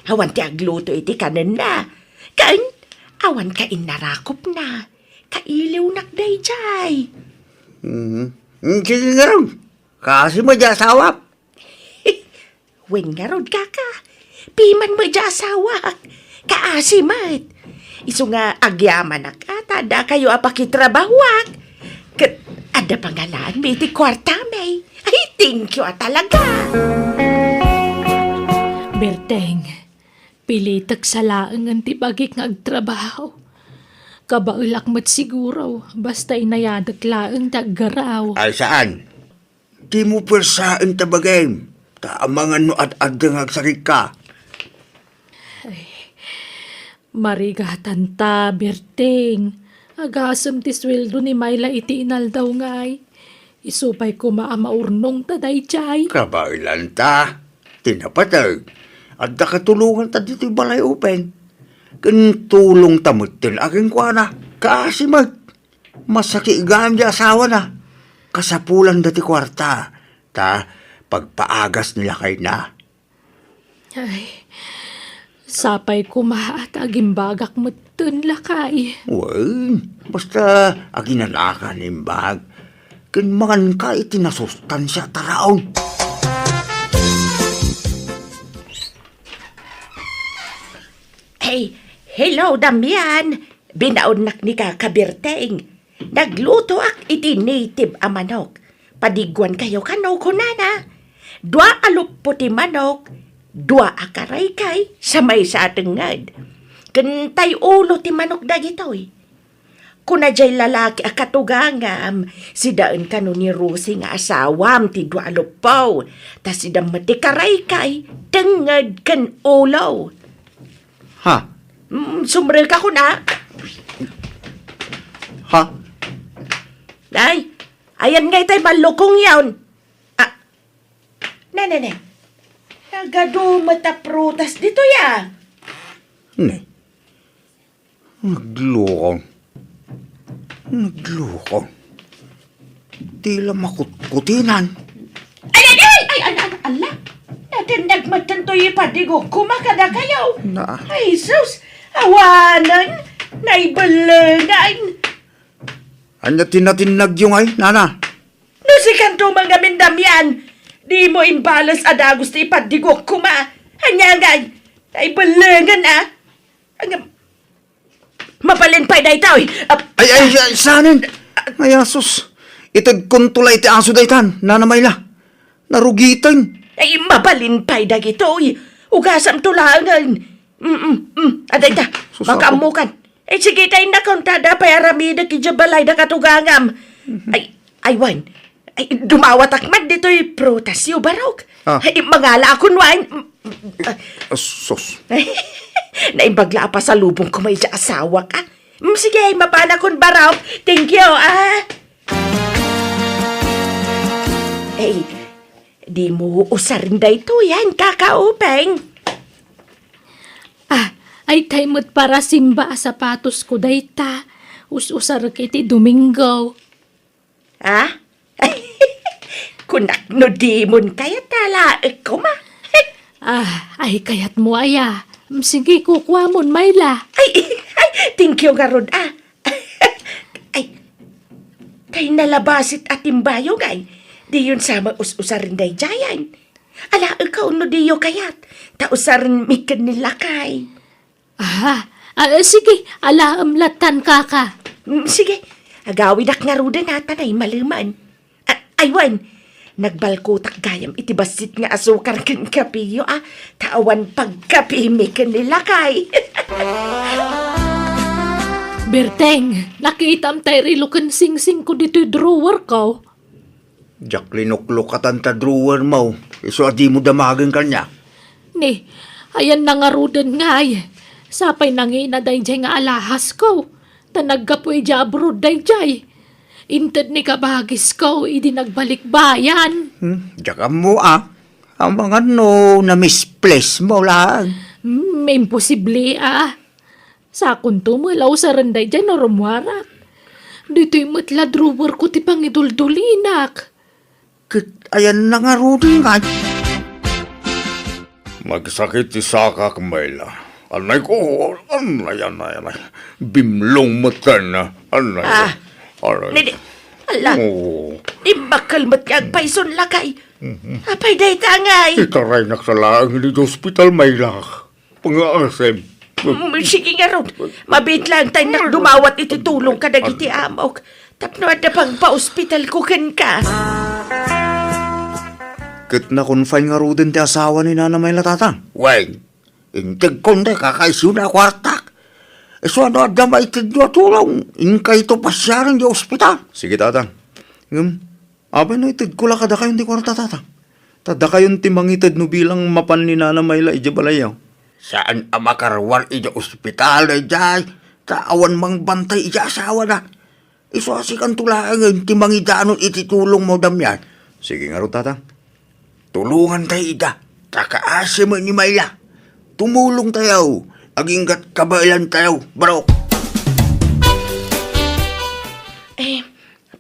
Awan ti agluto iti kanenna. Ken, awan kainnarakopna. Kailiwnak daydiay. Mhm. Mm, sige ngarud. Kaasi met ti asawak. Wen ngarud, kaka. Piman met ti asawak. Kaasi met. Isu nga agyamanak a ta adda kayo a pakitrabahoak. Ket adda pangalaanmi iti kuartami. Ay, thank you a talaga. Berteng, pilitek sa laengen ti bagik nga agtrabaho. Kabaelak met siguro, basta inayadek laeng ti aggaraw. Ay, saan? Dimo puersaen ta bagim, ta amangan no ad-adda nga agsarigka. Ay, marigatanta, Berteng. Agasem ti sueldo ni Myla iti inaldaw ngay. Isu pay koma a maurnongta daydiay. Kabaelanta, ti napateg, adda katulonganta ditoy balay upen. Ken tulongta metten a kenkuana. Kaasi met. Masakit gayam ti asawana. Kasapulan dati kuarta, ta pagpaagas ni lakayna. Ay, sapay koma ta agimbagak metten, lakay. Wen, basta aginanaka nga imbag. Ken manganka iti nasustansia a taraon. Hey, hello, Damian. Binaonnak ni Kaka Berteng. Naglutoak iti native a manok. Padiguankayo kano, kunana. Dua a luppo ti manok, dua a karaykay, sa maysa a tengnged. Ken tay ulo ti manok dagitoy. Kuna jay lalaki a katugangam, sidaen kano ni Rosie nga asawam ti dua a luppo. Ta sida met ti karaykay, tengnged, ken ulo. Ha? Mm, sumrek ako na. Ha? Ay, ayan nga itay malukong yaon. Ah, ne, ne, ne. Nagadu met a prutas ditoy, a. Ne. Naglukong. Naglukong. Tila makutkutinan. Ay, ay, ay! Ay, ay, ay, ala! Natindagmatan to'y ipadigok koma kadakayo. Na. Ay, sus! Awanen! Naibelengan! Ania ti natinnagyo ngay, nana? No sikanto man ngamin, Damian, dimo imbales a dagus ti ipadigok koma. Ania ngay? Naibelengan, a? Ang, mabalin pay daytoy. Ap-, Ay, ay, ay, sanen? Ay, asus. Itedkonto la iti aso daytan, Nana Myla. Narugiten. Ay, mabalin pay dagitoy. Ugasamto laengen. Mm, mm, mm. Adayta, sus, makaammokan. Ay, sige, tay nakuntada pay aramidek idiay balay da katugangam. Mhm. Ay, ay, wen. Ay, dumawatak met ditoy prutasyo, barok. Ah. Ay, mangala akon wen. Ah, sus. Naimbag la a pasalubong ko may asawak, a. Mm, sige, ay, mapanakon, barok. Thank you, a. Ay, dimo usaren daytoy, a, Kaka Upeng. Ah, ay, tay met para simba a sapatosko dayta. Us-usarek iti Domingo. Ha? Kunak no dimon kayat a laek koma. Ah, ay, kayatmo aya. Sige, kukuamon, Myla. Ay, ay, thank you ngarud, a. Ay, tay nalabasit a timbayo ngay. Diyon sa met us-usaren daydiayen. Alaekon no diyo kayat. Ta usarenmi ken ni lakay. Ah, ah, sige, alaem lattan, kaka. Mm, sige, agawidak ngaruden a ta naimaleman. A-, ay wen, nagbalkotak gayam iti bassit nga asukar ken kapeyo, a, ta awan pagkapemi ken ni lakay. Berteng, nakitam tay relo ken singsingko ditoy drawer ko. Diak linuklokatan ta drawer mo, isu a dimo damagen kaniak. Ni, ayan na ngaruden ngay. Sapay nangina daydiay nga alahasko, ta naggapu idiay abroad daydiay. Inted ni kabagisko idi nagbalikbayan. Hmm, diak ammo, a. Amangan no na-misplace mo laeng. Hmm, imposible, a. Sakonto met la usaren daydiay no rummuarak. Ditoy met la drawer ko ti pangiduldolinak. Ket ayanna ngaruden ngay? Nagsakit ti sakak, Mayla. Anay ko, anay, anay, anay. Bimlong met ken, anay. Ah, anay. Nini, ala. Oo. Imbakkel met nga agpayson lakay. Mhm. Apay dayta ngay? Itaraynak sa laeng iti ospital, Mayla. Pangaasem. Mm, sige ngarud. Mabiit laeng ta innak dumawat iti tulong kadagiti amok. Tapno adda pagpaospitalko kenka. Ket na-confine ngaruden ti asawa ni Nana Mayla, Tata? Wen, integkon ti kakaisuna a kuartak. Isu a no adda maitedyo a tulong, inkayto pasiaren ti ospital. Sige, Tata. Ngem, apay no itedko la kadakayon ti kuarta, Tata? Ta dakayon ti mangited no bilang mapan ni Nana Mayla idiay balayyo. Saan a makaruar idiay ospital daydiay, ta awan mangbantay idiay asawana. Isu a sikanto laengen ti mangidanon iti tulongmo, Damian. Sige ngarud, Tata. Tulongantayo ida, ta kaasi met ni Mayla. Tumulongtayo, agingga't kabaelantayo, barok. Eh,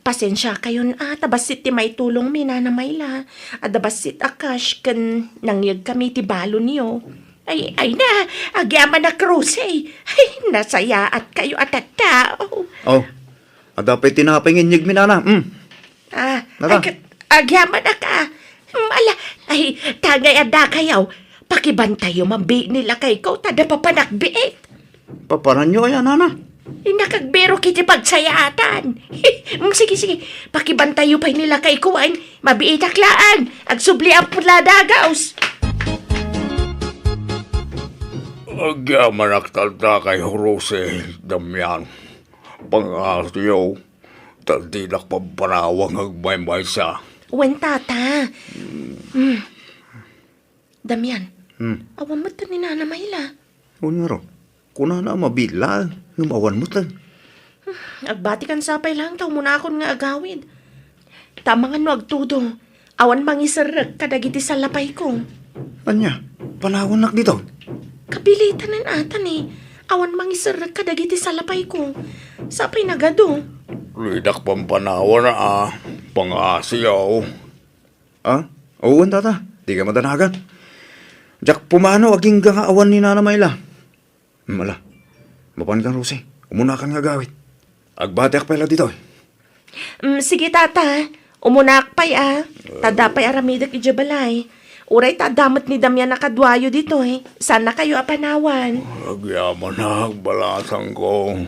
Pasensiakayon a, ta bassit ti maitulongmi, Nana Mayla. Adda bassit a cash ken nangyegkami ti balonyo. Ay, ay na, agyamanak, Rose. Ay, nasayaatkayo a tattao. Oh, adda pay tinapay nga inyegmi, Nana. Mm. Ah, Nana. Ay, ket agyamanak a. Mm, ala, ay, ta ngay addakayo. Pakibantayo man biit ni lakayko, ta adda papanak biit. Papananyo aya, Nana? Innak agbirok iti pagsayaatan. Mm, sige, sige. Pakibantayo pay ni lakayko, ay. Mabiitak laeng. Agsubliak pay la dagaus. Agyamanak tatta kay Rose, Damian. Pangasiyo, ta dinak pagparawang agmaymaysa. Wen, Tata. Mm. Damian, Hmm. awan met ni Nana Mayla. Wen ngarud, kunana a mabiit laeng, ngem awan met. Agbatikan sapay laeng ta umunakon nga agawid. Ta amangan no agtudo, awan mangiserrek kadagiti salapayko. Ania, panawannak ditoy? Kapilitanen ata ni, awan mangiserrek kadagiti salapayko. Sapay nagadu. Dinak pampanawan a, pangasiyo. Ah? Wen, Tata. Dika madanagan. Diak pumanaw agingga nga awan ni Nana Mayla. Hmm, ala. Mapanka, Rose. Umunakan nga agawid. Agbatiak pay la ditoy. Mm, sige, Tata. Umunaak pay, a. Ta adda pay aramidek idiay balay. Uray ta adda met ni Damian a kaduayo ditoy. Saannakayo a panawan. Agyamanak, balasangko.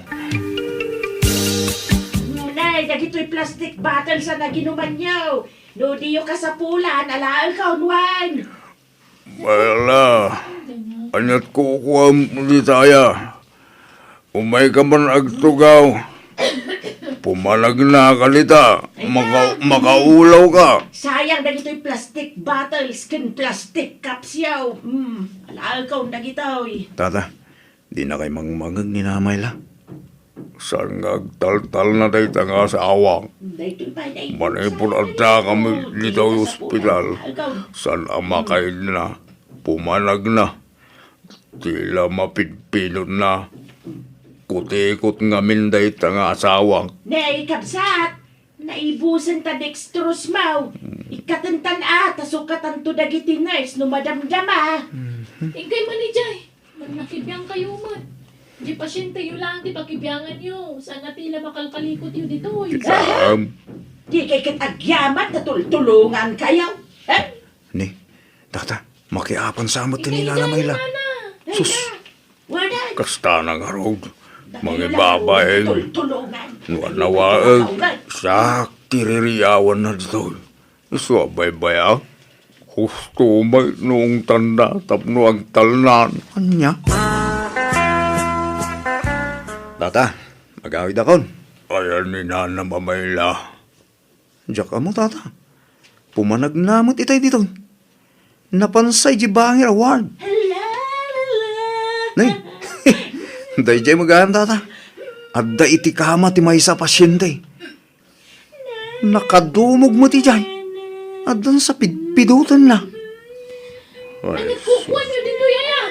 Nay, dagitoy plastic bottles a naginumanyo. No diyo kasapulan, alaenkayon. Mayla, ania't kukuam ditaya? Umayka man agtugaw. Pumanagnaka dita. Maka-, makaulawka. Sayang dagitoy plastic bottles ken plastic cups yaw. Hmm, alaenkayon dagitoy. Tata, dinakay mangmangeg ni Nana Mayla. Saan nga agtaltalna dayta nga asawak? Manipud addakami ditoy ospital, saan a makaidna, pumanagna. Ti la mapidpidotna, kutikot ngamin dayta nga asawak. Ne, kabsat, naibusen ta dextrose maw. Ikkatentan a, ta sukatanto dagiti nurse no madamdama. Inkay man idiay. Nakibiangkayo met. Di pasienteyo laeng ti pakibianganyo. Saan a ti la makalkalikotyo ditoy. Saan? Dikay ket agyaman ta tultulongankayo. Eh? Ni, Tata, makiapan sa met ni Nana Mayla. Sus. Kasta na ngarud. Mangibabain. No anawaen, siak ti ririawanna ditoy. Isu a baybay-ak, husto met no ungtanna tapno agtalnan. Ania? Tata, agawidakon. Ayan ni Nana Mayla. Diak ammo, Tata. Pumanagna met itay ditoy. Napansa idiay bangir a ward. Nay, daydiay met gayam, Tata. Adda iti kama ti maysa a pasiente. Nakadumog met idiay. Addan sa pidpidotenna. Ay, sus. Nagkukuan yo ditoy, aya.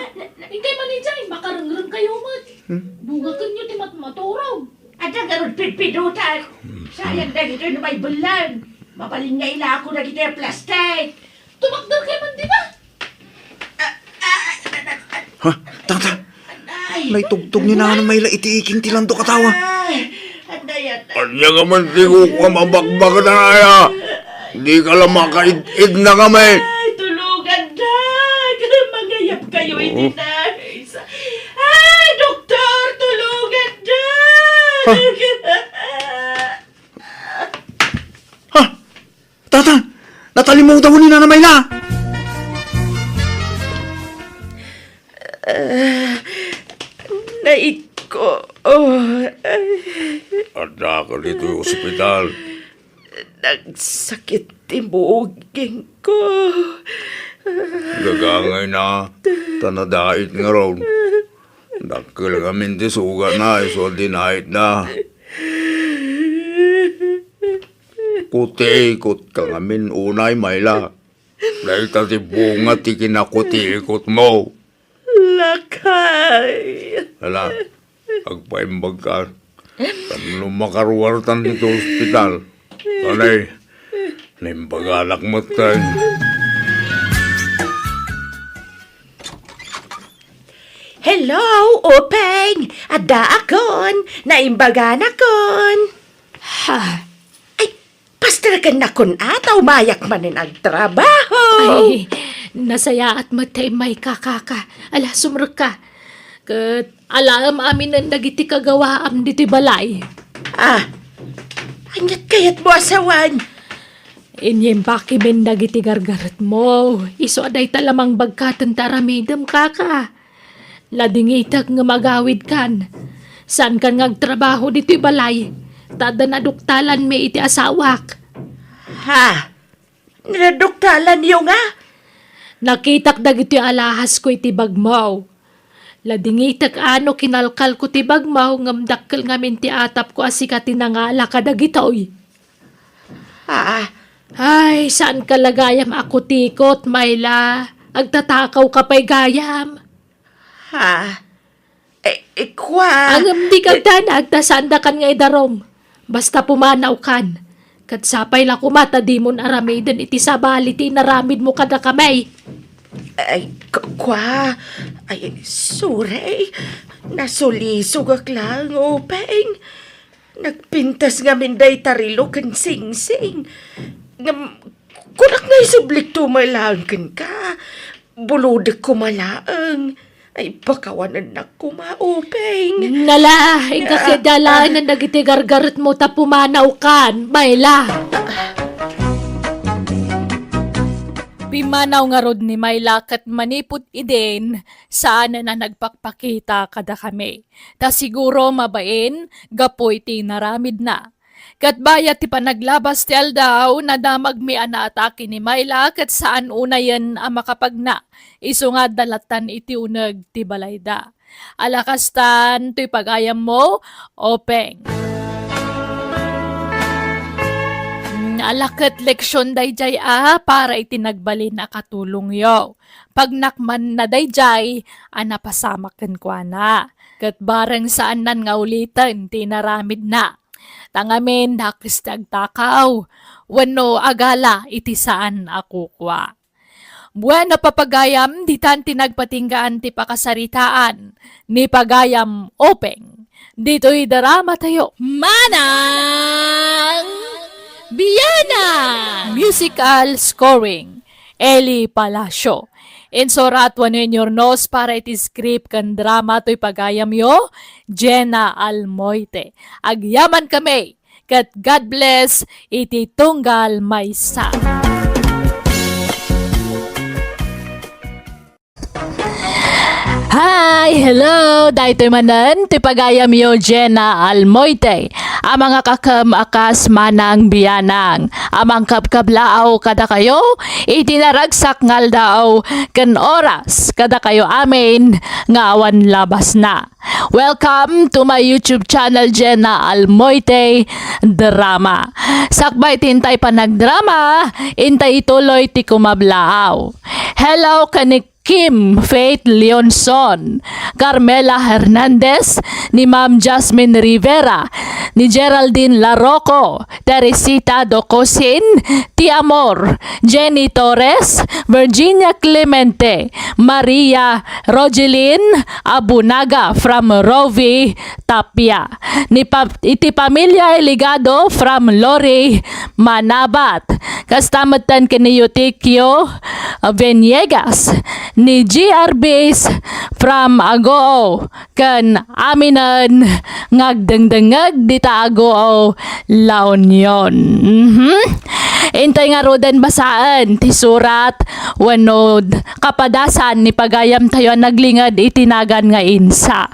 Inkay man idiay, makarengreng kayo met. Hmm? Bungaken yo ti matmaturog. Adda garud pidpidutan. Sayang dagitoy no maibellan. Mabalin nga ilako dagitoy a plastic. Tumakder kay man dita. Ah, ah, ah, ah, ah. Ha? Tata! Ay. Naitugtog ni Nana Mayla iti iking ti landok a tawa. Ay, anday, anday. Ania ka man ti kukuam a bakbaket, anaya? Di ka la makaid-id na kami. Ay, tulugan da. Mangayab kayo iti nurse. Ay, doktor, tulugan da. Ha? Ha? Tata, natalimudaw ni Nana Mayla! Ah, naitko. Oh, ay. Adda ka ditoy ospital. Nagsakit ti bugingko. Gagangayna, ta nadait ngarud. Dakkel ngamin ti sugatna, isu a dinait na. Kutiikot ka ngamin unay, Mayla. Dayta ti bunga ti kinakutikotmo. Lakay. Ala, agpaimbag ka. Tapno makaruartan ditoy ospital. Anay, naimbaganak met ken. Hello, Upeng! Addaakon! Naimbaganakon! Ha? Ay, pasterkennakon a, ta umayak manen agtrabaho! Ay, nasayaat met ti immayka, kaka. Ala, sumrekka. Ket alaem aminen dagiti kagawaam ditoy balay. Ah, aniat kayatmo a sawen? Inyimbakimin dagiti gargaretmo. Isu a dayta la mangbagkaten ti aramidem, kaka. Ladingitek ngem agawidkan. Saankan nga agtrabaho ditoy balay, ta adda naduktalanmi iti asawak. Ha? Naduktalanyo nga? Nakitak dagitoy alahasko iti bagmo. Ladingitek a no kinalkalko ti bagmo ngem dakkel ngamin ti atapko a sika ti nangala kadagitoy. Ah. Ay, saanka la gayam a kutikot, Mayla. Agtatakawka pay gayam. Ha? Eh, eh, kua. Ngem dika agdanag ta saandakan nga idarum. Basta pumanawkan. Ket sapay la koma ta dimon aramiden iti sabali ti inaramidmo kadakami. Ay, ku-, kua. Ay, sorry. Nasulisogak laeng, Upeng. Nagpintas ngamin dayta relo ken singsing. Ngem, kunak nga isublikto met laeng kenka. Bulodek koma laeng. Ay, pakawanennak koma, Upeng. Nala, inka, ah, kidalanan dagiti gargaretmo ta pumanawkan, Mayla. Pimmanaw ngarud ni Mayla ket manipud idin, saanen a nagpakpakita kadakami. Ta siguro mabain gapu iti inaramidna. Ket bayat ti panaglabas ti aldaw, nadamagmi a naatake ni Mayla ket saan unayen a makapagna. Isu nga adda lattan iti uneg ti balayda. Ala kastan toy pagayammo, Upeng. Mm, ala ket leksion daydiay a para iti nagbalin a katulongyo. Pagnak man na daydiay a napasamak kenkuana, ket bareng saannan nga uliten ti inaramidna. Ta ngamin, dakes ti agtakaw wenno agala iti saan a kukua. Bueno, papagayam, ditan ti nagpatinggaan ti pakasaritaan ni Pagayam Upeng. Ditoy drama tayo. Manang Biana! Musical scoring, Eli Palacio. Insurat wenno inyurnos para iti script ken drama toy pagayamyo, Jenna Almoite. Agyaman kami, ket God bless iti tunggal maysa. Hi! Hello! Daytoy manen ti pagayamyo, Jenna Almoite. A mangakakem a kas Manang Bianang. A mangkabkablaaw kadakayo iti naragsak nga aldaw ken oras kadakayo amin nga awan labasna. Welcome to my YouTube channel, Jenna Almoite Drama. Sakbay ti intay panagdrama, intay ituloy ti kumablaaw. Hello, ken ni Kim Faith Leonson, Carmela Hernandez, ni Ma'am Jasmine Rivera, ni Geraldine Larroco, Teresita Docosin, Ti Amor, Jenny Torres, Virginia Clemente, Maria Rogelin Abunaga from Rovi, Tapia. Ni pa-, iti pamilya Ligado from Lori Manabat. Kasta metten ken ni Eutikio Veniegas, ni G R Base from Agoo, ken aminen nga agdengdengngeg dita Agoo, La Union. Mhm. Intay ngaruden basaen ti surat wenno kapadasan ni pagayamtayo a naglinged iti nagan nga insa.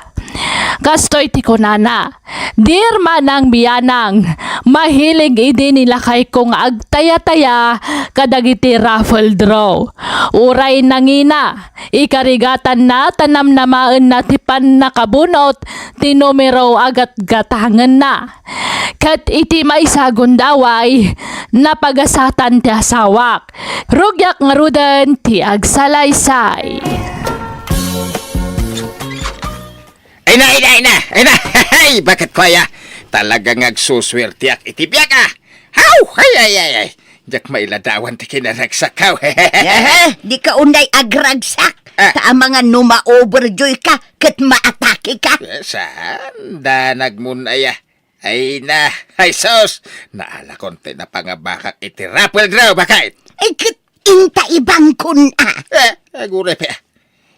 Kastoy ti kunana, "Dear Manang Bianang, mahilig idi ni lakayko nga agtayataya kadagiti raffle draw. Uray nangina, ikarigatanna ta namnamaenna ti pannakabunot ti numero a gatgatangenna. Ket iti maysa a gundaway, napagasatan ti asawak. Rugiak ngaruden ti agsalaysay." Ay na, ay na, ay na, ay na. Ay, bakit ko aya? Talaga nga agsuswertiak iti biag, ah. Haw! Ay, ay, ay, ay. Diak mailadawan ti kinaragsak, haw. Aha, di ka unay agragsak. Ah. Ta amangan no ma-overjoy ka, ket maatake ka. Eh, saan? Danag mo na, aya. Ay na, ay sus! Naalakon ti napangabakak iti raffle draw, bakit? Ay, ket inta ibangkon, ah. Eh, aguray pay, ah.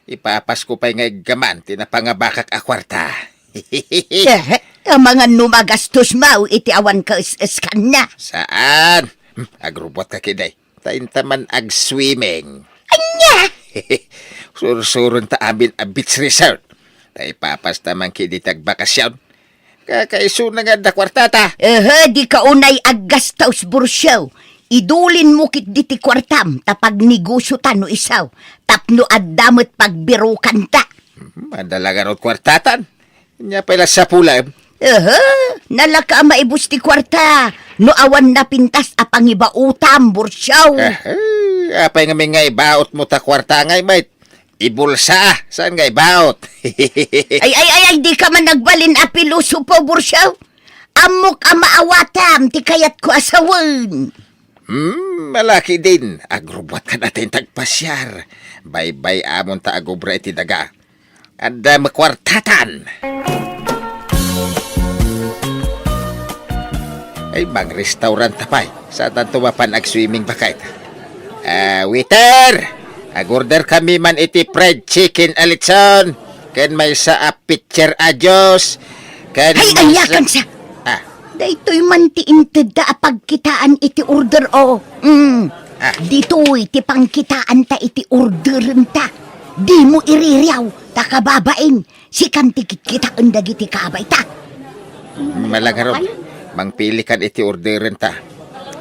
Ipapasko pay nga iggaman ti napangabakak a kuarta. Eh, amangan no magastos maw iti awan kaes-eskanna. Saan? Hmm, agrubot ka kiday. Ta inta man agswimming. Ania? Sursuron ta amin a beach resort. Ta ipapasta man kidi ti agbakasyon. Kakaisuna nga adda kuartata. Ehe, di ka unay aggastos, Bursiaw. Idulin mo ketdi ti kuartam, ta pagnegosyo ta no isu. Tapno adda met pagbirokanta. Hmm, adda la ngarud kuartatan. Ania pay la sapulem? Ehe, nalaka a maibus ti kuarta. No awan napintas a pangibaotam, Bursiaw. Ehe, apay ngamin nga ibaotmo ta kuarta ngay met? Ibulsa, saan nga ibaot? Ay, ay, ay, ay, di ka man nagbalin a pilosopo, Bursiaw. Ammok a maawatam ti kayatko a sawen. Hmm, malaki din. Agrubot ka natin tagpasiar. Baybay-amon ta agubra iti daga. Adda makuartatan. Ay, mang restaurant ta pay. Saan tanto mapan agswimming bakit? Ah, waiter! Agorder kami man iti fried chicken a lechon, ken maysa a pitcher a juice, ken Hay, maysa ayakan sa! Ah. Daytoy man ti intedda a pagkitaan iti order, o. Mm. Ah. Ditoy ti pangkitaanta iti orderenta. Dimo iririaw, ta kababain, sikan ti kitkitaen dagiti kabayta. Malangarom, mangpilikan iti orderenta.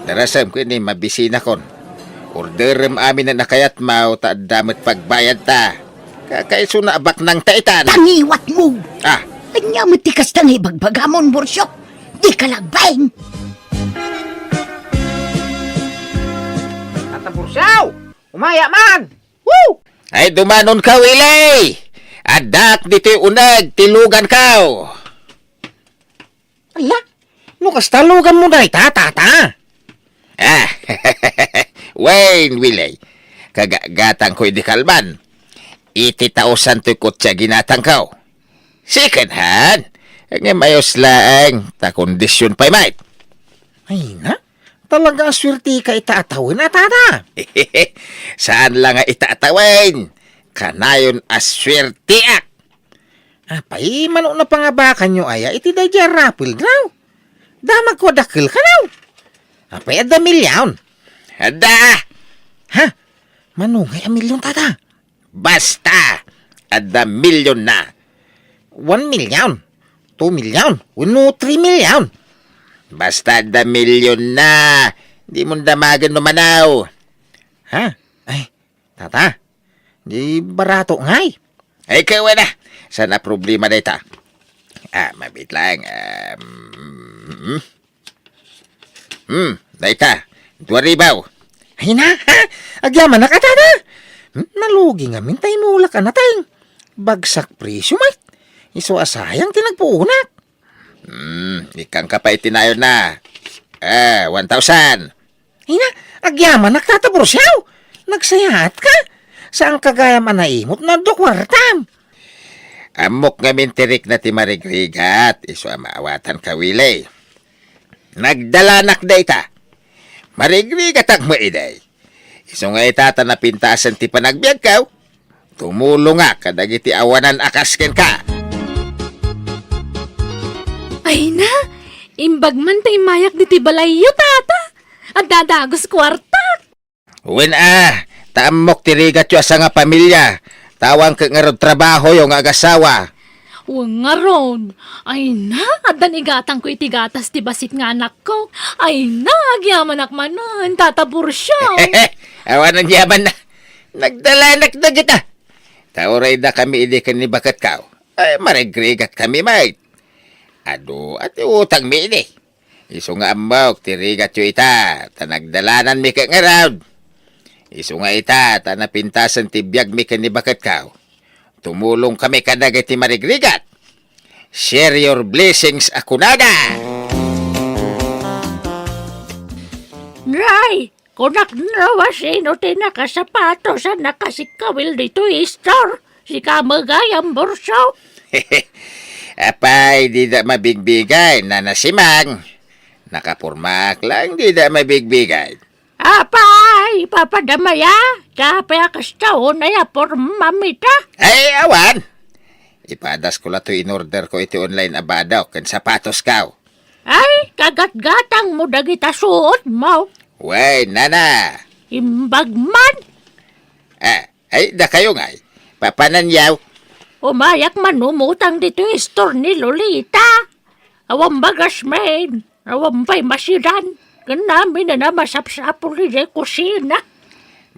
Darasem ken ni mabisinakon. Orderem amin a nakayatmo ta adda met pagbayadta. Kakaisuna a baknangta itan. Tangiwatmo! Ah. Ania met ti kasta nga ibagbagamon, Bursiaw? Di ka lagbain! Tata Bursiaw! Umaya man! Woo! Ay, dumanonka, Willie! Addak ditoy uneg ti luganko! Ala, no kasta luganmo dayta, tata? Ah, wen, Willie. Kagagatangko idi kalman. Iti tausan toy kotse a ginatangko. Second hand. Ngem ayos laeng, ta kondisyon pay met. Ay na, talaga a suerteka ita a tawen a, tata. Saan la nga ita a tawen. Kanayon a suerteak. Apay, mano napangabakanyo aya iti daydiay a raffle draw? Damagko a dakkel kano? Apay, adda milyon? Adda! Ha? Mano ngay a milyon, tata? Basta, adda milyonna. One million, two million, wenno three million. Basta adda milyonna. Dimo damagen no manaw. Ha? Ay, tata, di barato ngay. Ay, kawa na. Saan a problema dayta? Ah, mabit lang. Um, Hmm, dayta, dua ribu. Ay na, ha? Agyamanak a, tata? Hmm? Nalugi ngamin ta imulak a nateng. Bagsak presyo met. Isu a sayang ti nagpuonak. Hmm, ikkanka pay iti nayonna. Eh, one thousand. Ina, agyamanak, Tata Bursiaw. Nagsayaatka. Saanka gayam a naimut no adda kuartam. Ammok ngamin ti rikna ti marigrigat, isu a maawatanka, Willie. Nagdalanak dayta. Marigrigatak met idi. Isu nga ita ta napintasen ti panagbiagko, tumulongak kadagiti awanan a kas kenka. Ay na, imbag man ta immayak ditoy balayyo, Tata. Adda dagus kuarta. Wen a, ta ammok ti rigatyo a sangapamilia. Ta awan ket ngarud trabahoyo nga agasawa. Wen ngarud. Ay na, addan igatangko iti gatas ti bassit nga anakko. Ay na, agyamanak manen, Tata Bursiaw. Awan a yaman na. Nagdalanak dagita. Ta uray dakami idi ken ni baketko. Ay, marigrigatkami met. Adu a ti utangmi idi. Isu nga ammok ti rigatyo ita, ta nagdalananmi ket ngarud. Isu nga ita, ta napintasen ti biagmi ken ni baketko. Tumulongkami kadagiti marigrigat. Share your blessings a kunada. Nay, kunak no a sino ti nakasapatos a nakasikkawil ditoy store? Sika met gayam, Bursiaw. Apay, dida mabigbigay, Nana Simang. Nakapormaak laeng, dida mabigbigay. Apay, papadamaya, ta apay a kasta unay a pormam ita? Ay, awan. Ipadasko la toy inorderko iti online a badok ken sapatosko. Ay, kagatgatangmo dagita suotmo. Wen, Nana. Imbag man. Ah, ay, dakayo ngay. Papananyaw. Umayak man umutang ditoy store ni Lolita. Awan bagasmin, awan pay masidan. Ken amin a masapsapul idiay kusina.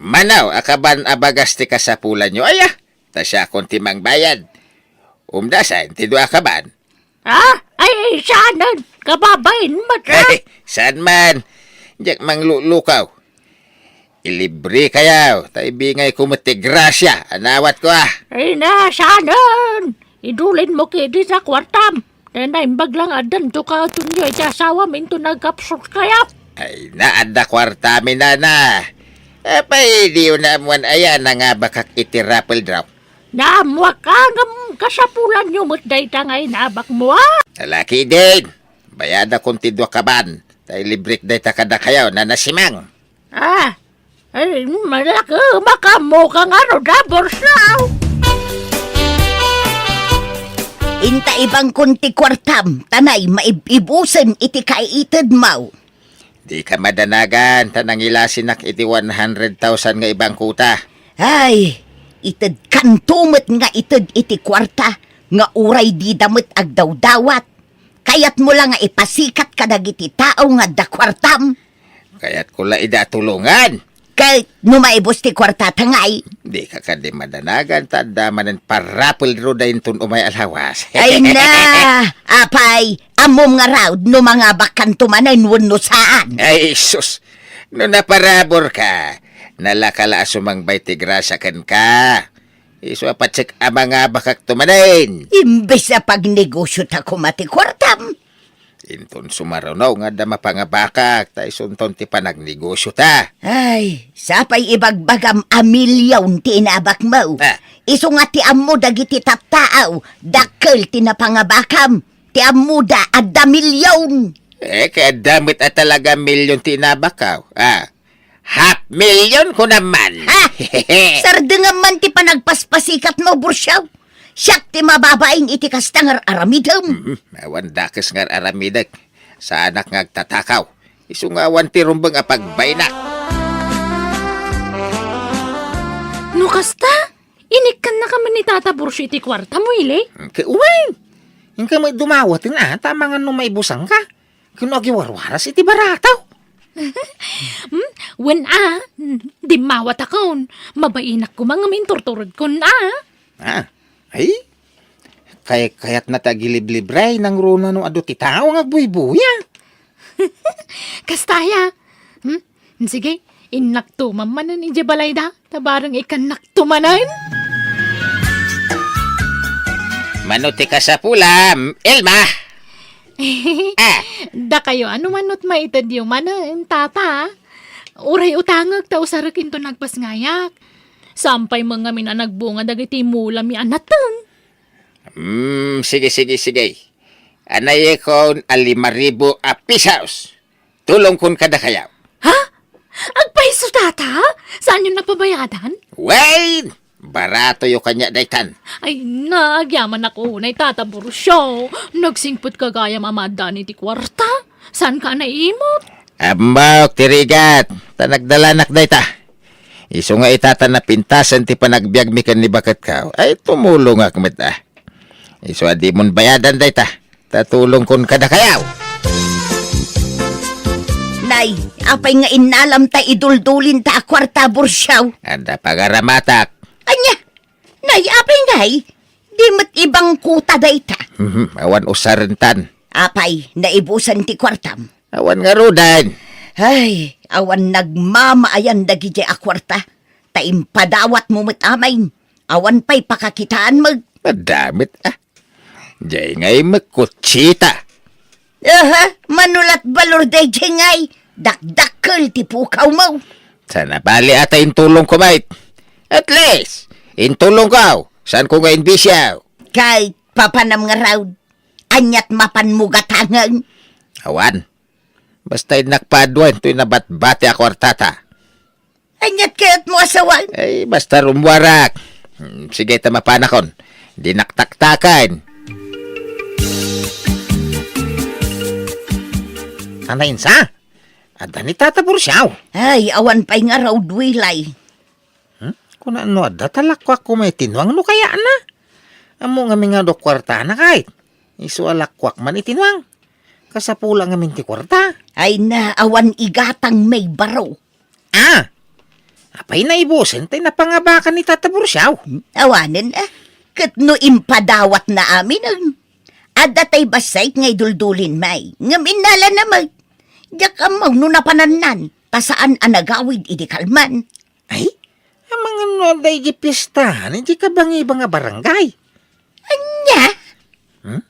Manaw a kaban a bagas ti kasapulanyo, aya? Ta siakon ti mangbayad. Umdasen ti dua a kaban. Ah, ay, ay, saanen? Kababain met, ah? Ay, saan man? Diak manglulukaw. Ilibrekayo, ta ibingayko met ti grasia a nawatko, ah. Ay na, saanen? Idulinmo kadi ta kuartam. Ta naimbag lang addan to katunyo iti asawam inton nagkapsulkayo. Ay na, adda kuartami, Nana. Apay, diyo naammuan aya a nangabakak iti raffle draw? Naammuak ngem kasapulanyo met dayta nga inabakmo, a? Alakiden, bayadakon ti dua kaban, ta ilibrek dayta kadakayo, Nana Simang. Ah, ay, malaki, makaammo ka ngarud, Bursiaw. Inta ibangkon ti kuartam, ta nay maib-ibusen iti kaitedmo. Dika madanagan, ta nangilasinak iti one hundred thousand nga ibangkota. Ay, itedkanto met nga ited iti kuarta, nga uray dida met agdawdawat. Kayatmo la nga ipasikat kadagiti tao nga adda kuartam? Kayatko la ida a tulongan. Ket no maibus ti kuartata ngay? Dika kadi madanagan, ta adda manen parapel ruda inton umay a lawas. Ay na, apay, ammom ngarud no mangabakkanto manen wenno saan? Ay, sus! No naparaburka, nalaka la a sumangbay ti grasia kenka. Isu a patsek a mangabakakto manen. Imbes a pagnegosiota koma ti kuartam. Inton sumaruno nga adda mapangabakak, ta isunton ti panagnegosiota. Ay, sapay ibagbagam a milyon ti inabakmo. Ah. Isu nga ti ammo dagiti tattao, dakkel ti napangabakam. Ti ammoda, adda milyon. Eh, kay adda met a talaga milyon ti inabakko. Ah, half million kunam man. Ha? Sardengam man ti panagpaspasikatmo, Bursiaw. Siak ti mababain iti kasta nga ar-aramidem. Mhm, awan dakes nga ar-aramidek. Saanak nga agtatakaw. Isu nga awan ti rumbeng a pagbainak. No kasta, inikkannaka man ni Tata Bursiaw iti kuartam, Willie? Ket wen, inka met dumawaten a, ta amangan no maibusanka. Ken no agiwarwaras iti barataw. Hmm? Wen a, dimmawatakon. Mabainak koma ngem inturturedkon a. Ah, ay? Kay kayatna ti agiliblibre, nangruna no adu ti tao nga agbuybuya. Kasta aya. Hmm? Sige, Innak tuman manen idiay balayda, ta bareng ikannakto manen. Mano ti kasapulam, Elma? Ah. Dakayo, ano manot maitedyo manen, tata? Uray utangek ta usarek inton nagpasngayak. Saan pay met ngamin a nagbunga dagiti mulami a nateng. Hmm, sige, sige, sige. Anayekon a lima ribu a pisos. Tulongkon kadakayo. Ha? Agpayso, tata? Saanyon a pabayadan? Wen, baratoyo kaniak daytan. Ay, nagyamannak unay, Tata Burcio. Nagsingpet ka gayam a maaddaan iti kuarta. Saanka a naimot? Ammok ti rigat, ta nagdalanak dayta. Isu nga ita ta napintasen ti panagbiagmi ken ni baketko, ay tumulongak met a. Isu a dimon bayadan dayta, ta tulongkon kadakayo. Nay, apay nga innalam ta iduldulinta a kuarta, Burcio? Adda pagaramatak. Ania? Nay, apay ngay? Di met ibangkota dayta. Mhm, awan usarentan. Apay, naibusen ti kuartam? Awan ngaruden. Ay, awan nagmamaayan dagidiay a kuarta. Ta impadawatmo met amin. Awan pay pakakitaan met. Adda met, ah. Diay ngay met kutsita. Aha, mano lat balor daydiay ngay. Dakdakkel ti pukawmo. Saan a bali a ta intulongko met. At least, intulongko. Saanko nga inbisio? Kay papanam ngarud. Aniat mapanmo gatangen? Awan. Basta innak paaduen toy nabatbati a kuartata. Aniat kayatmo a sawen? Ay, basta rummuarak. Hmm, sige ta mapanakon. Dinak taktaken. Anainsa? Adda ni Tata Burcio? Ay, awan pay ngarud, Wilay. Hmm? Kuna no adda ta lakuak koma iti nuang no kayatna. Ammo ngamin nga adu kuartana kay. Isu a lakuak man iti nuang. Kasapula ngamin ti kuarta. Ay na, awan igatang met baro. Ah! Apay naibusen tay napangabakan ni Tata Burcio? Hmm? Awanen, ah. Ket no impadawatna amin, ah. Adda tay bassit nga iduldulin met. Ngem innalana met. Diak ammo no napanannan. Ta saan a nagawid idi kalman. Ay, amangan no adda idiay piestahan idiay kabangibang a barangay. Ania? Hmm?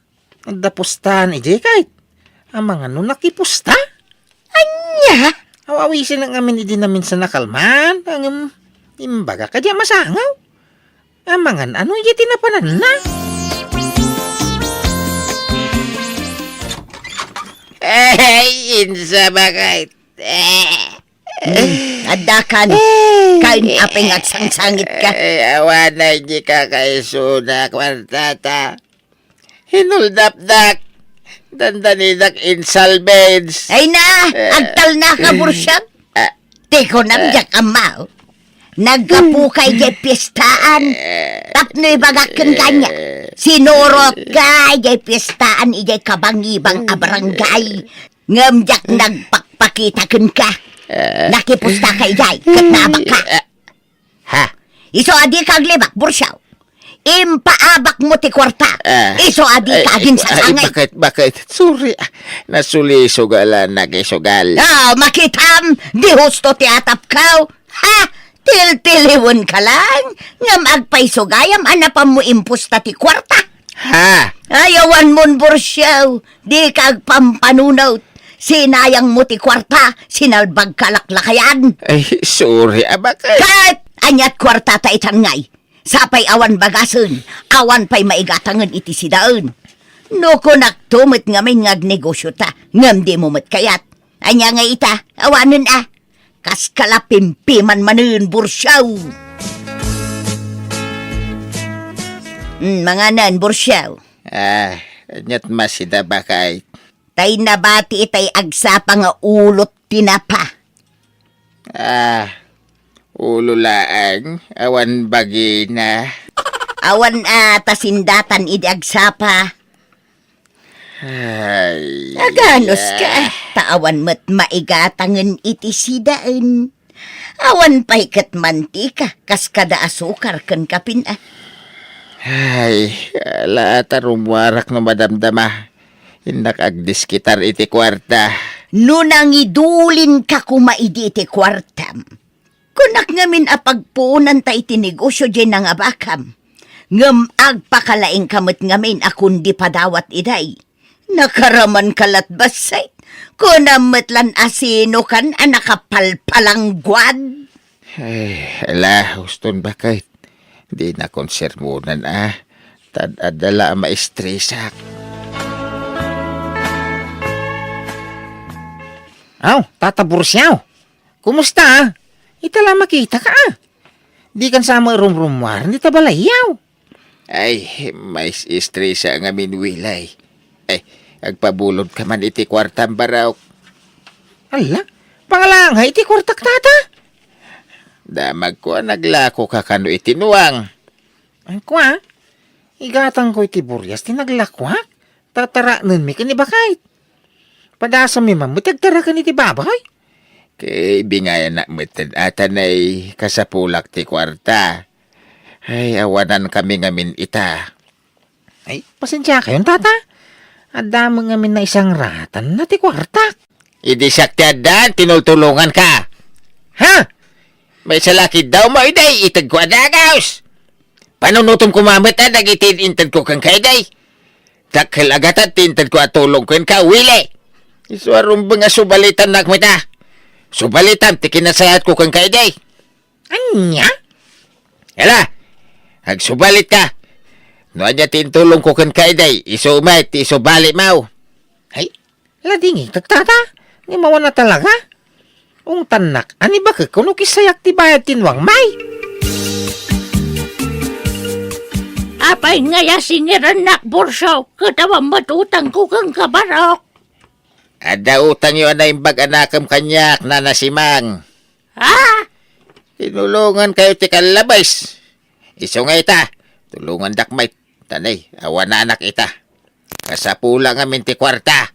Adda pustahan idiay kay? Amangan no nakipusta? Ania? Aw-awisen ngamin idi naminsan a kalman, ngem imbaga kadi a masangaw. Amangan ano idiay ti napananna? Ay, insa bakay. Hmm, addakan. Ay. Kain apay nga agsangsangitka? Ay, awan na idi kakaisuna, kuartata. Hinuldapdak. Dandanidak in salvage. Ay na, eh, agtalnaka, Burcio. Ah. Ti kunam, eh, diak ammo. Naggapuka idiay piestaan. Eh. Tapno ibagak kenka ania. Eh. Sinurotka idiay piestaan idiay kabangibang a barangay. Ngem diak nagpakpakita kenka. Eh. Nakipustaka idiay, ket naabakka. Eh. Ha? Isu a dika aglibak, Burcio. Impaabakmo ti kuarta. Eh. Isu a dika, eh, aginsasangay. Ay, bakit, bakit? Sorry, ah. Nasulisugal a nagisugal. Ah, makitam, di husto ti atapkaw. Ha? Tiltiliwenka lang, ngem agpayso gayam a napanmo impusta ti kuarta. Ha? Ay, awanmon, Burcio. Dika agpampanunot. Sinayangmo ti kuarta, sinalbagka laklakayan. Ay, sorry, abakay. Ket aniat kuartata itan ngay? Sapay awan bagasen, awan pay maigatangen iti sidaen. No kunakto met ngamin nga agnegosiota, ngem dimo met kayat. Ania nga ita, awanen a. Kaskala pimpiman manen, Burcio. Hmm, manganen, Burcio. Ah, aniat masida bakay? Tay nabati itay agsapa nga ulot tinapa. Ah, ulo laeng, awan bagina. Awan a ta sindatan idi agsapa. Ay, aganoska, ah. Ta awan met maigatangen iti sidaen. Awan pay ket mantika, kas kada asukar ken kapin, ah. Ay, ala ta rummuarak no madamdama. Innak agdiskitar iti kuarta. No nangidulinka koma idi iti kuartam, kunak ngamin a pagpuonanta iti negosio diay nangabakam. Ngem agpakalaingka met ngamin a kundi padawat iday. Nakaramanka lat bassit. Kunam met lan a sinokan a nakapalpalangguad. Ay, ala, huston baket. Dinakon sermonan a. Tad-adda la a maestresak. Aw, Tata Bursiaw. Kumusta, a? Ita la makitaka, a. Dikan sa marumrumuar, dita balayyaw. Ay, mais-estresa ngamin, Wilay. Ay, agpabulodka man iti kuartam, barok. Ala, pangalaang iti kuartak, Tata? Damagko a naglakoka kano iti nuang. Ay, kua? Igatangko iti burias ti naglakoak. Tataraknenmi ken ni baket. Padasammi man met ti agtaraken iti baboy. Ket ibingayanak met ti atanay kasapulak ti kuarta. Ay, awanankami ngamin ita. Ay, pasensiakayon, Tata. Adda met ngamin naisangratanna ti kuartak. Idi siak ti addaan, tinultulonganka. Ha? Maysa la ketdi a umay, idiay itedko a dagus. Panunotem koma met a dagiti intedko kenka, idiay. Dakkel a gatad ti intedko a tulong kenka, Willy. Isu a rumbeng a subalitannak met a. Subalitam ti kinasayatko kenka, idiay. Ania? Ala, agsubalitka. No ania ti intulongko kenka, idiay, isu met ti isubalit mo. Ay, ladingit, Tata. Ni mawan a talaga. Ungtannak, a ni baket, kuno kisayak ti bayad ti nuang, may. Apay nga asingirennak, Burso, ket awan met utangko kenka, barok? Adda utangyo a naimbag a nakem kaniak, Nana Simang. Ha? Tinulongankayo ti kallabes. Isu nga ita, tulongandak met. Tanay, awananak ita. Kasapula ngamin ti kuarta.